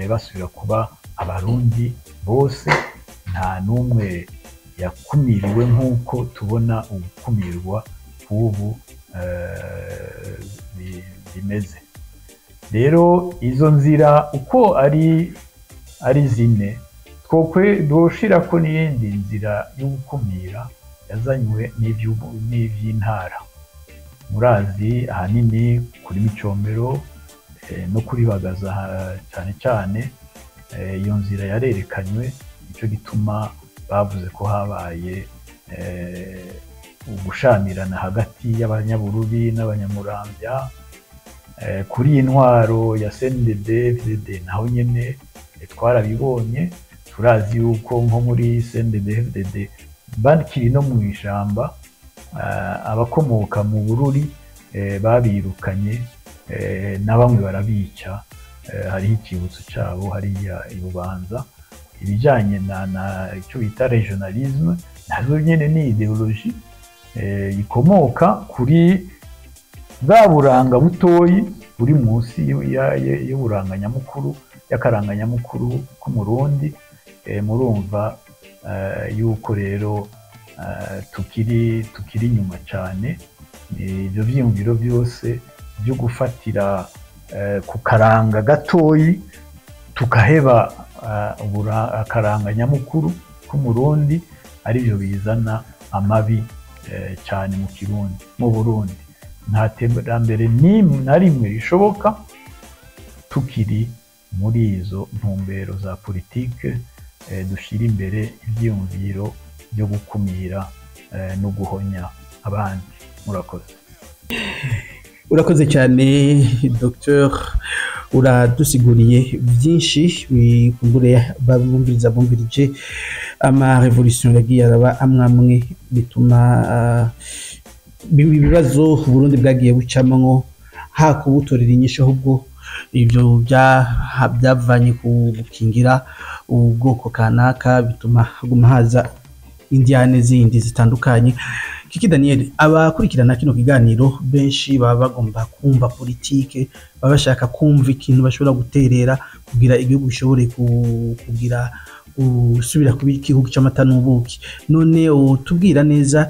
basubira kuba Abarundi bose, nta n'umwe yakumiriwe nk'uko tubona ugukumirwa k'ubu bimeze. Rero izo nzira uko ari zine, twokwe doshirako n'iyindi nzira yo gukumira yazanywe n'ivy'intara. Murazi ahanini kuri Micombero no kuri Bagaza cyane cyane, iyo nzira yarerekanywe, nico gituma bavuze ko habaye ugushamirana hagati y'Abanyabururi n'Abanyamuramvya. Kuri iyi ntwaro ya CNDD FDD naho nyene twarabibonye, turazi yuko nko muri CNDD FDD bakiri no mu ishamba, abakomoka mu Bururi babirukanye, na bamwe barabica, hariho ikibutso cabo hariya i Bubanza. Ibijanye na icyo bita régionalisme nazo nyene ni idéologie ikomoka kuri bwa buranga butoyi buri munsi y'uburanga nyamukuru, y'akaranga nyamukuru k'Umurundi. Murumva yuko rero tukiri inyuma cyane. Ibyo vyiyumviro byose byo gufatira ku karanga gatoyi tukaheba akaranga nyamukuru k'Umurundi, arivyo bizana amabi cyane mu Kirundi, mu Burundi. Nta terambere na rimwe rishoboka tukiri muri izo ntumbero za politike, dushyira imbere ivyiyumviro byo gukumira no guhonya abandi. Murakoze. Urakoze cyane Docteur, uradusiguriye byinshi bikumbure babumviriza bumvirije ama révolution yagiye araba amwamwe bituma ibibazo Burundi bwagiye bucamwo hakubutorera inyishu, ahubwo ibyo byavanye ku gukingira ubwoko kanaka bituma haguma haza indiane zindi zitandukanye. Kiki Daniel, abakurikirana kino kiganiro benshi baba bagomba kumva politike, baba bashaka kumva ikintu bashobora guterera kugira igihugu gishobore kugira gusubira kuba igihugu c'amata n'ubuki. None utubwira neza,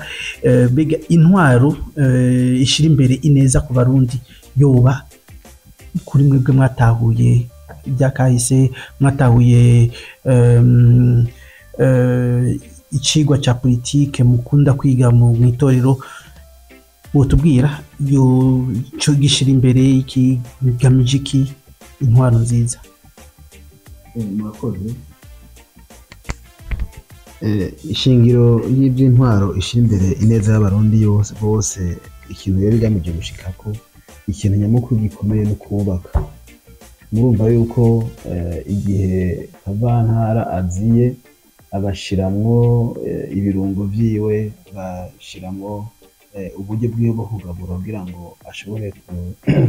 mbega intwaro ishira imbere ineza ku Barundi yoba kuri mwebwe mwatahuye ibyakahise, mwatahuye icigwa ca politike mukunda kwiga mu itorero, wotubwira yo cyo gishira imbere iki, gamije iki intwaro nziza? Murakoze. Ishingiro y'iby'intwaro ishyira imbere ineza y'Abarundi yose bose, ikintu yari igamije gushikako, ikintu nyamukuru gikomeye no kubaka. Murumva yuko igihe Kavantara aziye agashiramwo ibirungo vyiwe, agashiramwo uburyo bwiwe bwo kugabura kugira ngo ashobore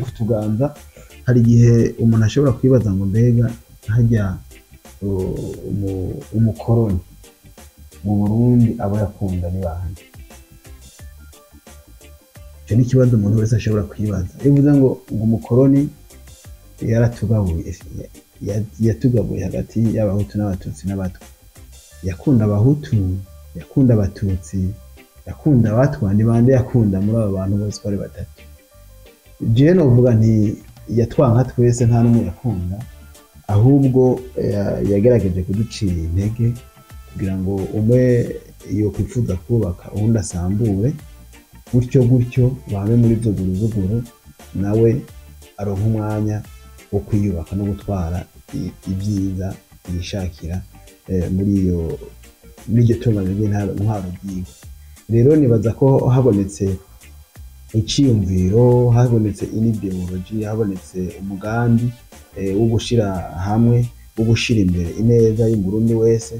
kutuganza. Hari igihe umuntu ashobora kwibaza ngo mbega harya umukoroni mu Burundi abo yakunda ni bande? Icyo ni ikibazo umuntu wese ashobora kwibaza. Iyo uvuze ngo umukoroni yaratugabuye, yatugabuye hagati y'Abahutu n'Abatutsi n'Abatwa, yakunda Abahutu, yakunda Abatutsi, yakunda Abatwa, ni bande yakunda muri aba bantu bose uko ari batatu? Jewe novuga nti yatwanka twese, nta n'umwe yakunda, ahubwo yagerageje kuducira intege kugira ngo umwe yokwifuza kubaka uwundi asambure, gutyo gutyo bame muri zuguru, nawe aronka umwanya wo kwiyubaka no gutwara ibyiza yishakira muri iryo tunganywa ry'intwaro ryiwe. Rero nibaza ko habonetse iciyumviro, habonetse idéologie, habonetse umugambi wo gushira hamwe, wo gushira imbere ineza y'Umurundi wese,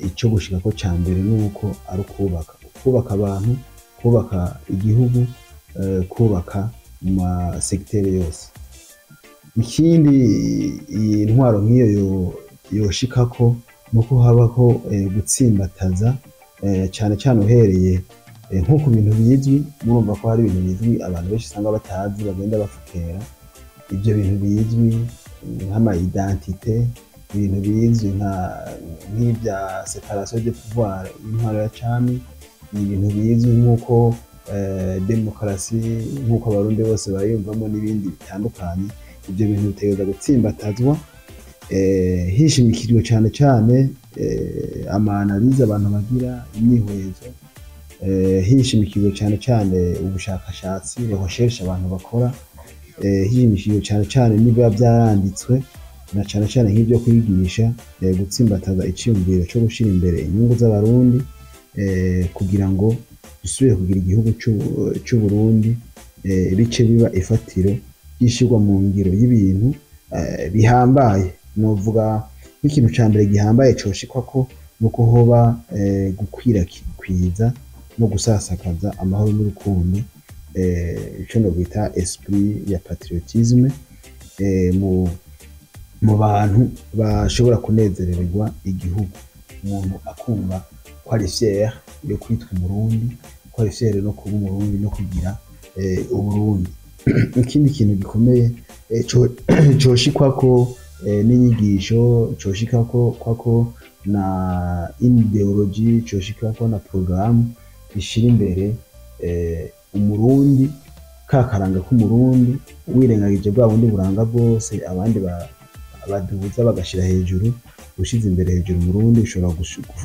ico gushikako ca mbere nuko ari ukubaka, kubaka abantu, kubaka igihugu, kubaka mu masegiteri yose. Ikindi iyi ntwaro nk'iyo yoshikako nuko habako gutsimbataza, cane cane uhereye nko ku bintu bizwi. Murumva ko hari ibintu bizwi abantu benshi usanga batazi, bagenda bafukera ibyo bintu bizwi nk'ama identité, ibintu bizwi nk'ibya séparation de pouvoir y'intwaro ya cami, ibintu bizwi nk'uko demokarasi nk'uko Abarundi bose bayumvamo n'ibindi bitandukanye. Ibyo bintu bitegereza gutsimbatazwa, hishimikijwe cane cane ama analyses abantu bagira, imyihwezo, hishimikijwe cane cane ubushakashatsi, recherche abantu bakora, hishimikijwe cane cane niba byaranditswe, na cane cane nk'ibyo kwigisha gutsimbataza iciyumviro co gushira imbere inyungu z'Abarundi, kugira ngo dusubire kugira igihugu c'Uburundi, bice biba ifatiro ry'ishirwa mu ngiro y'ibintu bihambaye. Novuga nk'ikintu ca mbere gihambaye coshikwako nuko hoba gukwirakwiza no gusasakaza amahoro n'urukundo, ico nokwita esprit ya patriotisme, mu bantu bashobora kunezererwa igihugu, umuntu akumva ko ari fier yo kwitwa Umurundi, ko ari fier no kuba Umurundi no kugira Uburundi. Ikindi kintu gikomeye coshikwako n'inyigisho, coshikwako kwako na idéologie, coshikwako na programme ishira imbere Umurundi, ka karanga k'Umurundi, wirengagije bwa bundi buranga bwose abandi baduza bagashira hejuru. Ushize imbere hejuru Umurundi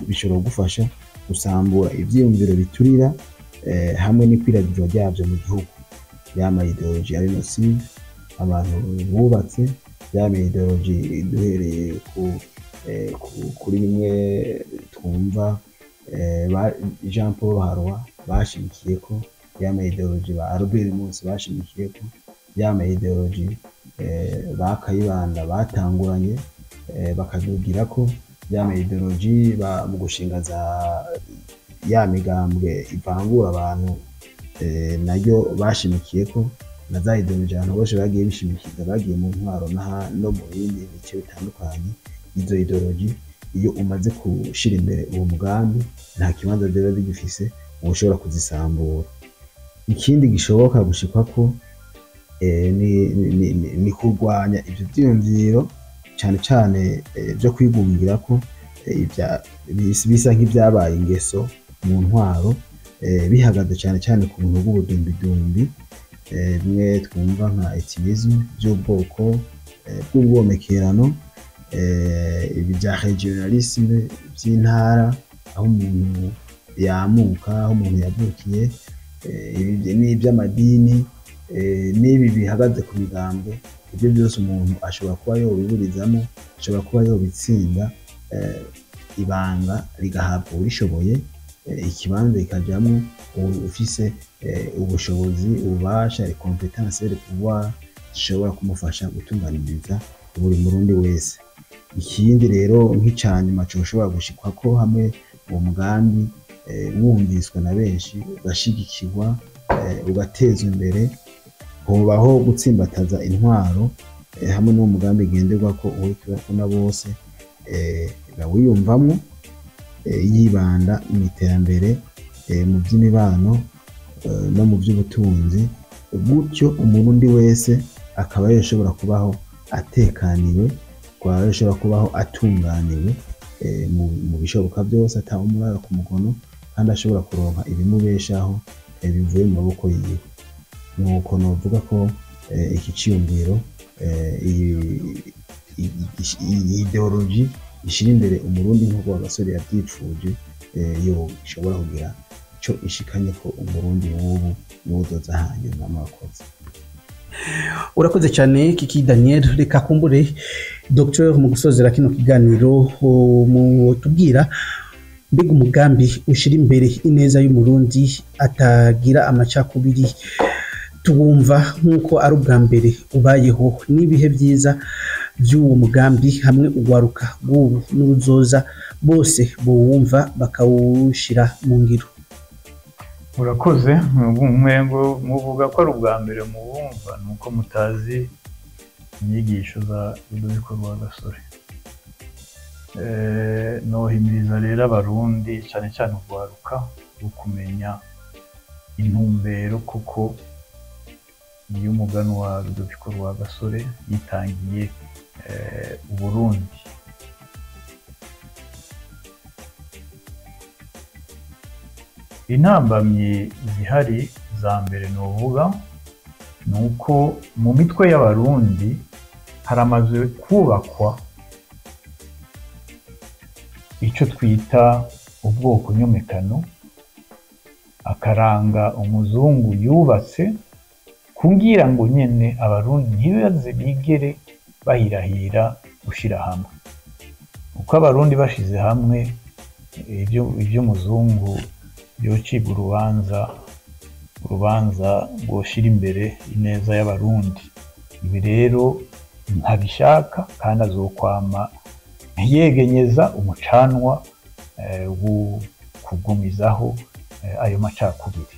bishobora kugufasha gusambura ivyiyumviro biturira, hamwe n'ikwiragizwa ryavyo mu gihugu, yama idéologie ari nocive abantu bubatse, yama idéologie duhereye kuri bimwe twumva ba Jean Paul Harroy bashimikiyeko, yama idéologie ba Albert Munsi bashimikiyeko, yama idéologie ba Kayibanda batanguranye, bakadugirako, yama idéologie mu gushinga za ya migambwe ivangura abantu, nayo bashimikiyeko, na za idéologie abantu bose bagiye bishimikiza bagiye mu ntwaro no mu bindi bice bitandukanye. Izo idéologie iyo umaze gushira imbere uwo mugambi, nta kibanza ziba zigifise, uba ushobora kuzisambura. Ikindi gishoboka gushikwako ni kurwanya ivyo vyiyumviro cane cane vyo kwigungirako, bisa nk'ivyabaye ingeso mu ntwaro, bihagaze cane cane ku buntu bw'ubudumbidumbi, bimwe twumva nka ethnisme, by'ubwoko, bw'ubwomekerano, ibi bya régionalisme by'intara, aho umuntu yamuka, aho umuntu yavukiye, ibi n'iby'amadini, n'ibi bihagaze ku migambwe. Ibyo byose umuntu ashobora kuba yobiburizamo, ashobora kuba yobitsinda. Ibanga rigahabwa urishoboye, ikibanza kikajamwo ufise ubushobozi, ububasha, les compétences et le pouvoir zishobora kumufasha gutunganiriza buri murundi wese. Ikindi rero nk'icanyuma coshobora gushikwako hamwe uwo mugambi wumviswe na benshi, ugashigikirwa, ugatezwa imbere, hobaho gutsimbataza intwaro hamwe n'uwo mugambi ngenderwako uhurikiweko na bose, bawiyumvamwo, yibanda mu iterambere, mu by'imibano no mu by'ubutunzi, gutyo umurundi wese akaba yoshobora kubaho atekaniwe, akaba yoshobora kubaho atunganiwe mu bishoboka byose, atawumurara ku mugono, kandi ashobora kuronka ibimubeshaho bivuye mu maboko yiwe. Nuko novuga ko iki ciyumviro, iyi idéologie ishira imbere umurundi nk'uko Rwagasore yavyipfuje, yo ishobora kugira ico ishikanye ko umurundi w'ubu n'uwuzoza hanyuma. Murakoze. Urakoze cyane, Kiki Daniel. Reka kumbure Dr mu gusozera kino kiganiro mutubwira, mbega umugambi ushira imbere ineza y'umurundi atagira amacakubiri, tuwumva nk'uko ari ubwa mbere ubayeho, n'ibihe byiza by'uwo mugambi hamwe ugwaruka rw'ubu n'uruzoza bose bowumva bakawushira mu ngiro? Urakoze. Mwengo muvuga ko ari ubwa mbere mubumva, ni uko mutazi inyigisho za Rudoviko Rwagasore. Nohimiriza rero abarundi, cyane cyane urwaruka, rwo kumenya intumbero kuko iyo umugani wa Rudoviko Rwagasore yitangiye Uburundi. Intambamyi zihari za mbere novuga ni uko mu mitwe y'abarundi haramaze kubakwa icyo twita ubwoko nyomekano, akaranga umuzungu yubatse kugira ngo nyene abarundi ntibaze bigere bahirahira gushira hamwe. Uko abarundi bashize hamwe, iby'umuzungu yocibwa urubanza rwoshira imbere ineza y'abarundi. Ibi rero ntabishaka, kandi azokwama yegenyeza umucanwa wo kugumizaho ayo macakubiri.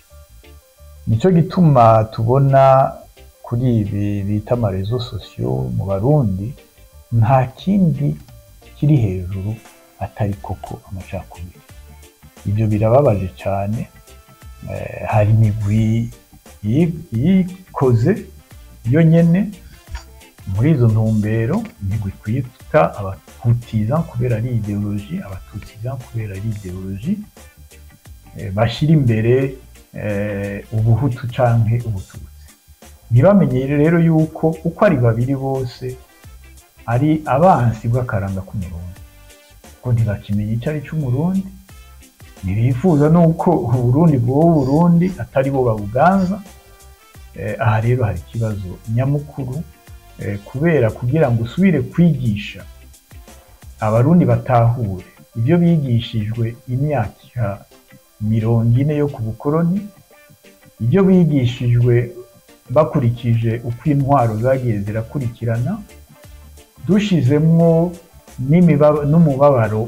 Nico gituma tubona kuri ibi bita ama réseaux sociaux mu barundi nta kindi kiri hejuru atari koko amacakubiri. Ibyo birababaje cyane. Hari imigwi yikoze yo nyene muri izo ntumbero, imigwi twita abahutiza kubera ari idéologie, abatutsiza kubera ari idéologie, bashyira imbere ubuhutu canke ubututsi. Ntibamenye rero yuko uko ari babiri bose ari abansi bw'akaranga k'umurundi, kuko ntibakimenya icyo ari cy'umurundi, ntibifuza nuko uburundi bwoba uburundi atari bo babuganza. Aha rero hari ikibazo nyamukuru, kubera kugira ngo usubire kwigisha abarundi batahure ibyo bigishijwe imyaka 40 yo ku bukoroni, ibyo bigishijwe bakurikije uko intwaro zagiye zirakurikirana, dushizemwo n'umubabaro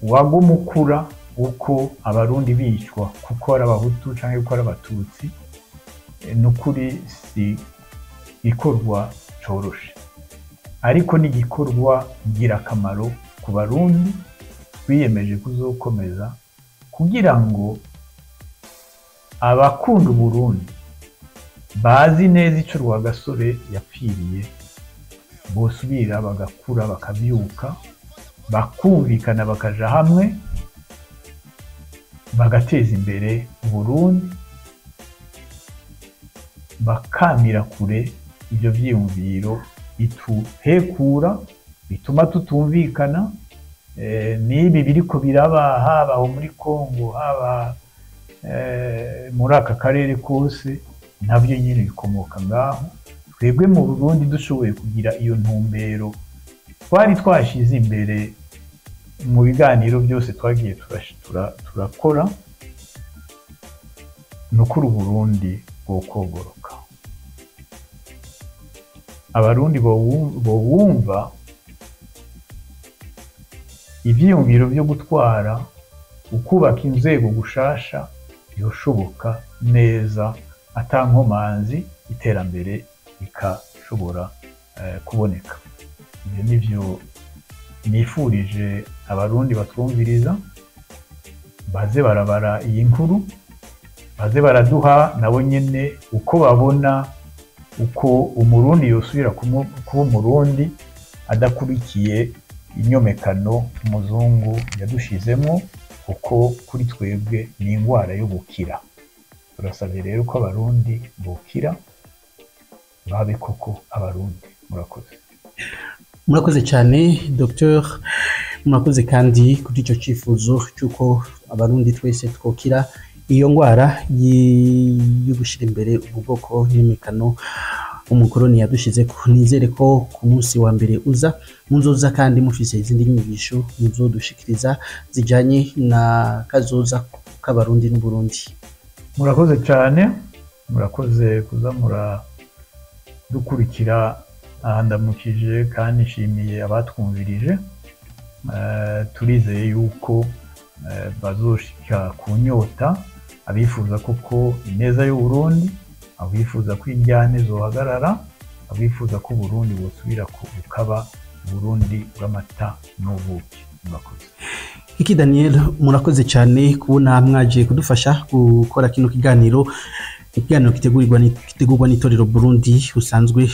wagumukura uko abarundi bicwa kuko ari abahutu canke kuko ari abatutsi, nukuri si igikorwa coroshe, ariko ni igikorwa ngirakamaro ku barundi twiyemeje kuzokomeza kugira ngo abakunda Uburundi bazi neza ico Rwagasore yapfiriye bosubira bagakura, bakavyuka, bakumvikana, bakaja hamwe, bagateza imbere Uburundi, bakamira kure ibyo vyiyumviro bituhekura, bituma tutumvikana. N'ibi biriko biraba haba aho muri Kongo, haba muri aka karere kose, navyo nyene bikomoka ngaho. Twebwe mu Burundi dushoboye kugira iyo ntumbero twari twashize imbere. Mu biganiro byose twagiye turakora, ni ukuri Uburundi bwokogoroka, Abarundi bowumva ivyiyumviro vyo gutwara, ukubaka inzego gushasha yoshoboka neza ata nkomanzi, iterambere rikashobora kuboneka. Ibyo nivyo nifurije Abarundi batwumviriza, baze barabara iyi nkuru, baze baraduha nabo nyene uko babona uko Umurundi yosubira kuba Umurundi adakurikiye inyomekano umuzungu yadushizemo, kuko kuri twebwe ni ingwara yo gukira. Turasabye rero ko Abarundi bokira, babe koko Abarundi. Murakoze. Murakoze cyane, Dr. Murakoze kandi kuri icyo cyifuzo cy'uko Abarundi twese twokira iyo ndwara yo gushyira imbere ubu bwoko n'imikano umukoroni yadushize ko. Nizere ko ku munsi wa mbere uza muzoza kandi mufise izindi nyigisho muzodushikiriza zijanye na kazoza k'Abarundi n'Uburundi. Murakoze cyane, murakoze kuza muradukurikira. Aha ndamukije kandi nshimiye abatwumvirije. Turizeye yuko bazoshika ku nyota, abifuza koko ineza y'Uburundi, abifuza ko indyane zohagarara, abifuza ko Uburundi bosubira bukaba Uburundi bw'amata n'ubuki. Murakoze. Iki Daniel, murakoze cyane kubona mwaje kudufasha gukora kino kiganiro, ikiganiro gitegurwa n'itorero Burundi usanzwe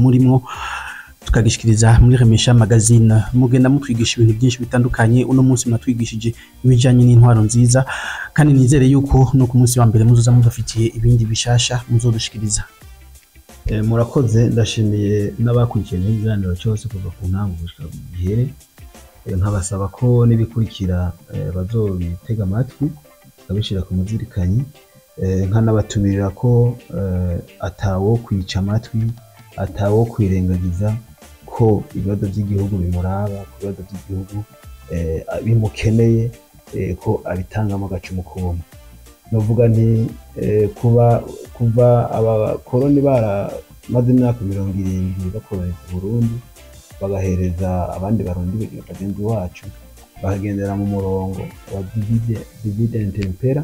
murimo, tukagishikiriza muri Remesha Magazine. Mugenda mutwigisha ibintu byinshi bitandukanye. Uno munsi mwatwigishije ibijanye n'intwaro nziza, kandi nizere yuko no ku munsi wa mbere muzoza mudafitiye ibindi bishasha muzodushikiriza. Murakoze, ndashimiye n'abakurikiranye ikiganiro cyose kuva ku ntango gushika gihere. Nkabasaba ko n'ibikurikira bazobitega amatwi bakabishira ku muzirikanyi. Nkanabatumirira ko atawo kwica amatwi, atawo kwirengagiza ko ibibazo by'igihugu bimuraba, ko ibibazo by'igihugu bimukeneye, ko abitangamo agacumu kumwe. Novuga nti kuva abakoroni baramaze imyaka 70 bakoloniza Burundi, bagahereza abandi Barundi bagenzi wacu, bakagendera mu murongo wa divide and impera,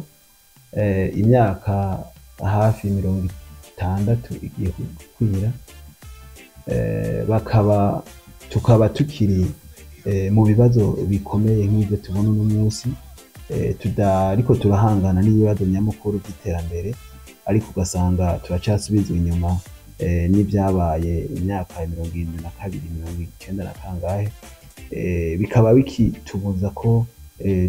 imyaka hafi 60 igiye gukwira, tukaba tukiri mu bibazo bikomeye nk'ibyo tubona uno munsi, ariko turahangana n'ibibazo nyamukuru by'iterambere, ariko ugasanga turacasubizwa inyuma n'ibyabaye imyaka 72, 90 na kangahe, bikaba bikitubuza ko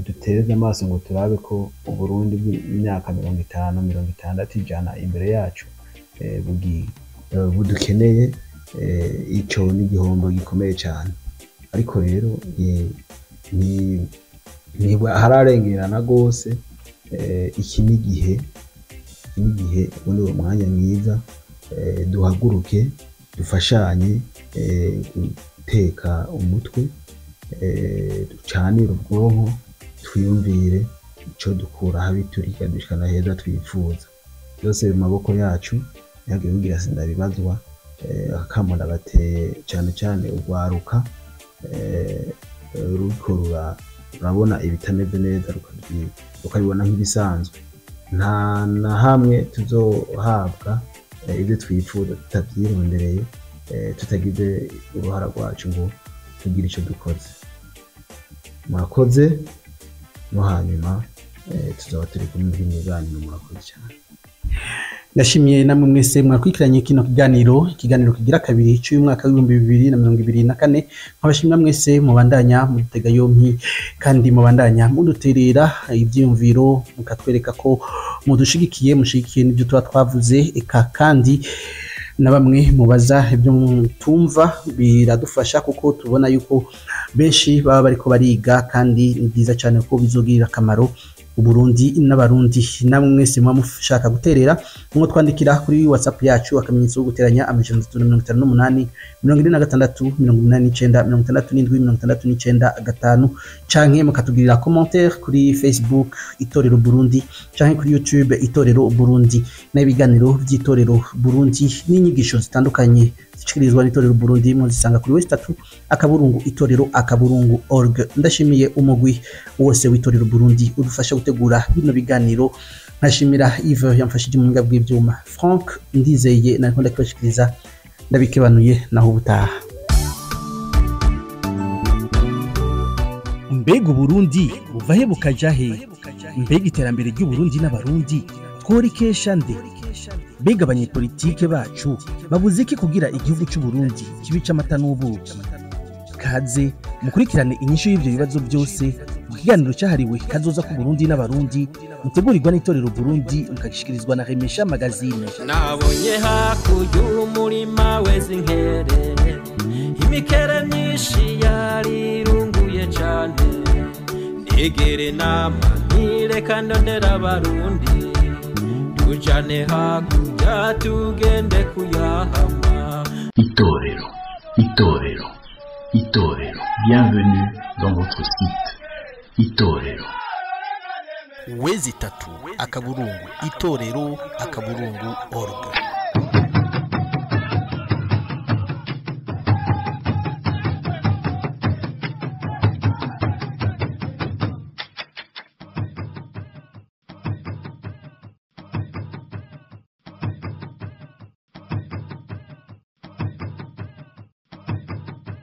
dutereze amaso ngo turabe ko Uburundi bw'imyaka 50, 60, 100 imbere yacu budukeneye. Ico ni igihombo gikomeye cyane. Ariko rero hararengerana rwose. Iki ni igihe ubundi uwo mwanya mwiza, duhaguruke dufashanye guteka umutwe, ducanire ubwonko, twiyumvire ico dukura habi turika dushikana heza twifuza. Byose mu maboko yacu, ntihagire ugira sindabibazwa. Akamo ndabateye cyane cyane urwaruka ruriko rurabona ibitameze neza rukabibona nk'ibisanzwe. Nta na hamwe tuzohabwa ibyo twifuza tutabyirondereye, tutagize uruhara rwacu ngo tugire icyo dukoze. Murakoze, no hanyuma tuzaba turi kumwe muri ibiganiro. Murakoze cyane. Ndashimiye namwe mwese mwakurikiranye kino kiganiro, ikiganiro kigira kabiri cy'uyu mwaka w'2024. Nkabashimira mwese mubandanya mudutega yompi kandi mubandanya muduterera ivyiyumviro, mukatwereka ko mudushigikiye, mushigikiye n'ibyo tuba twavuze, eka kandi na bamwe mubaza ibyo mutumva biradufasha, kuko tubona yuko benshi baba bariko bariga, kandi ni byiza cyane ko bizogirira akamaro Uburundi n'Abarundi. Namwe mwese muba mushaka guterera, mwo twandikira kuri WhatsApp yacu, akamenyetso ko guteranya 358 46 89 67 69 5, canke mukatugirira commentaire kuri Facebook Itorero Burundi canke kuri YouTube Itorero Burundi. N'ibiganiro by'Itorero Burundi n'inyigisho zitandukanye zishikirizwa n'Itorero Burundi muzisanga kuri w3.itorero.org. Ndashimiye umugwi wose w'Itorero Burundi udufasha gutegura bino biganiro, nkashimira Yves yamfashije mu buhinga bw'ivyuma. Frank Ndizeye nariko ndakibashikiriza, ndabikebanuye, naho ubutaha. Mbega Uburundi buva he bukaja he? Mbega iterambere ry'Uburundi n'Abarundi tworikesha nde? Mbega abanyepolitike bacu babuze iki kugira igihugu c'Uburundi kibe ic'amata n'ubuki? Kaze mukurikirane inyishu y'ivyo bibazo byose mu kiganiro cyahariwe Kazoza k'Uburundi n'Abarundi, mutegurirwa n'Itorero Burundi, mukagishikirizwa na Remesha Magazine. Nabonye hakurya umurima weze inkere, imikere myinshi yarirunguye cane. Nigere nama ntireka ndondera Abarundi, tujane hakurya tugende kuyahama. Itorero, Itorero, Itorero. Bienvenue dans votre site. Itorero. w3.itorero.org.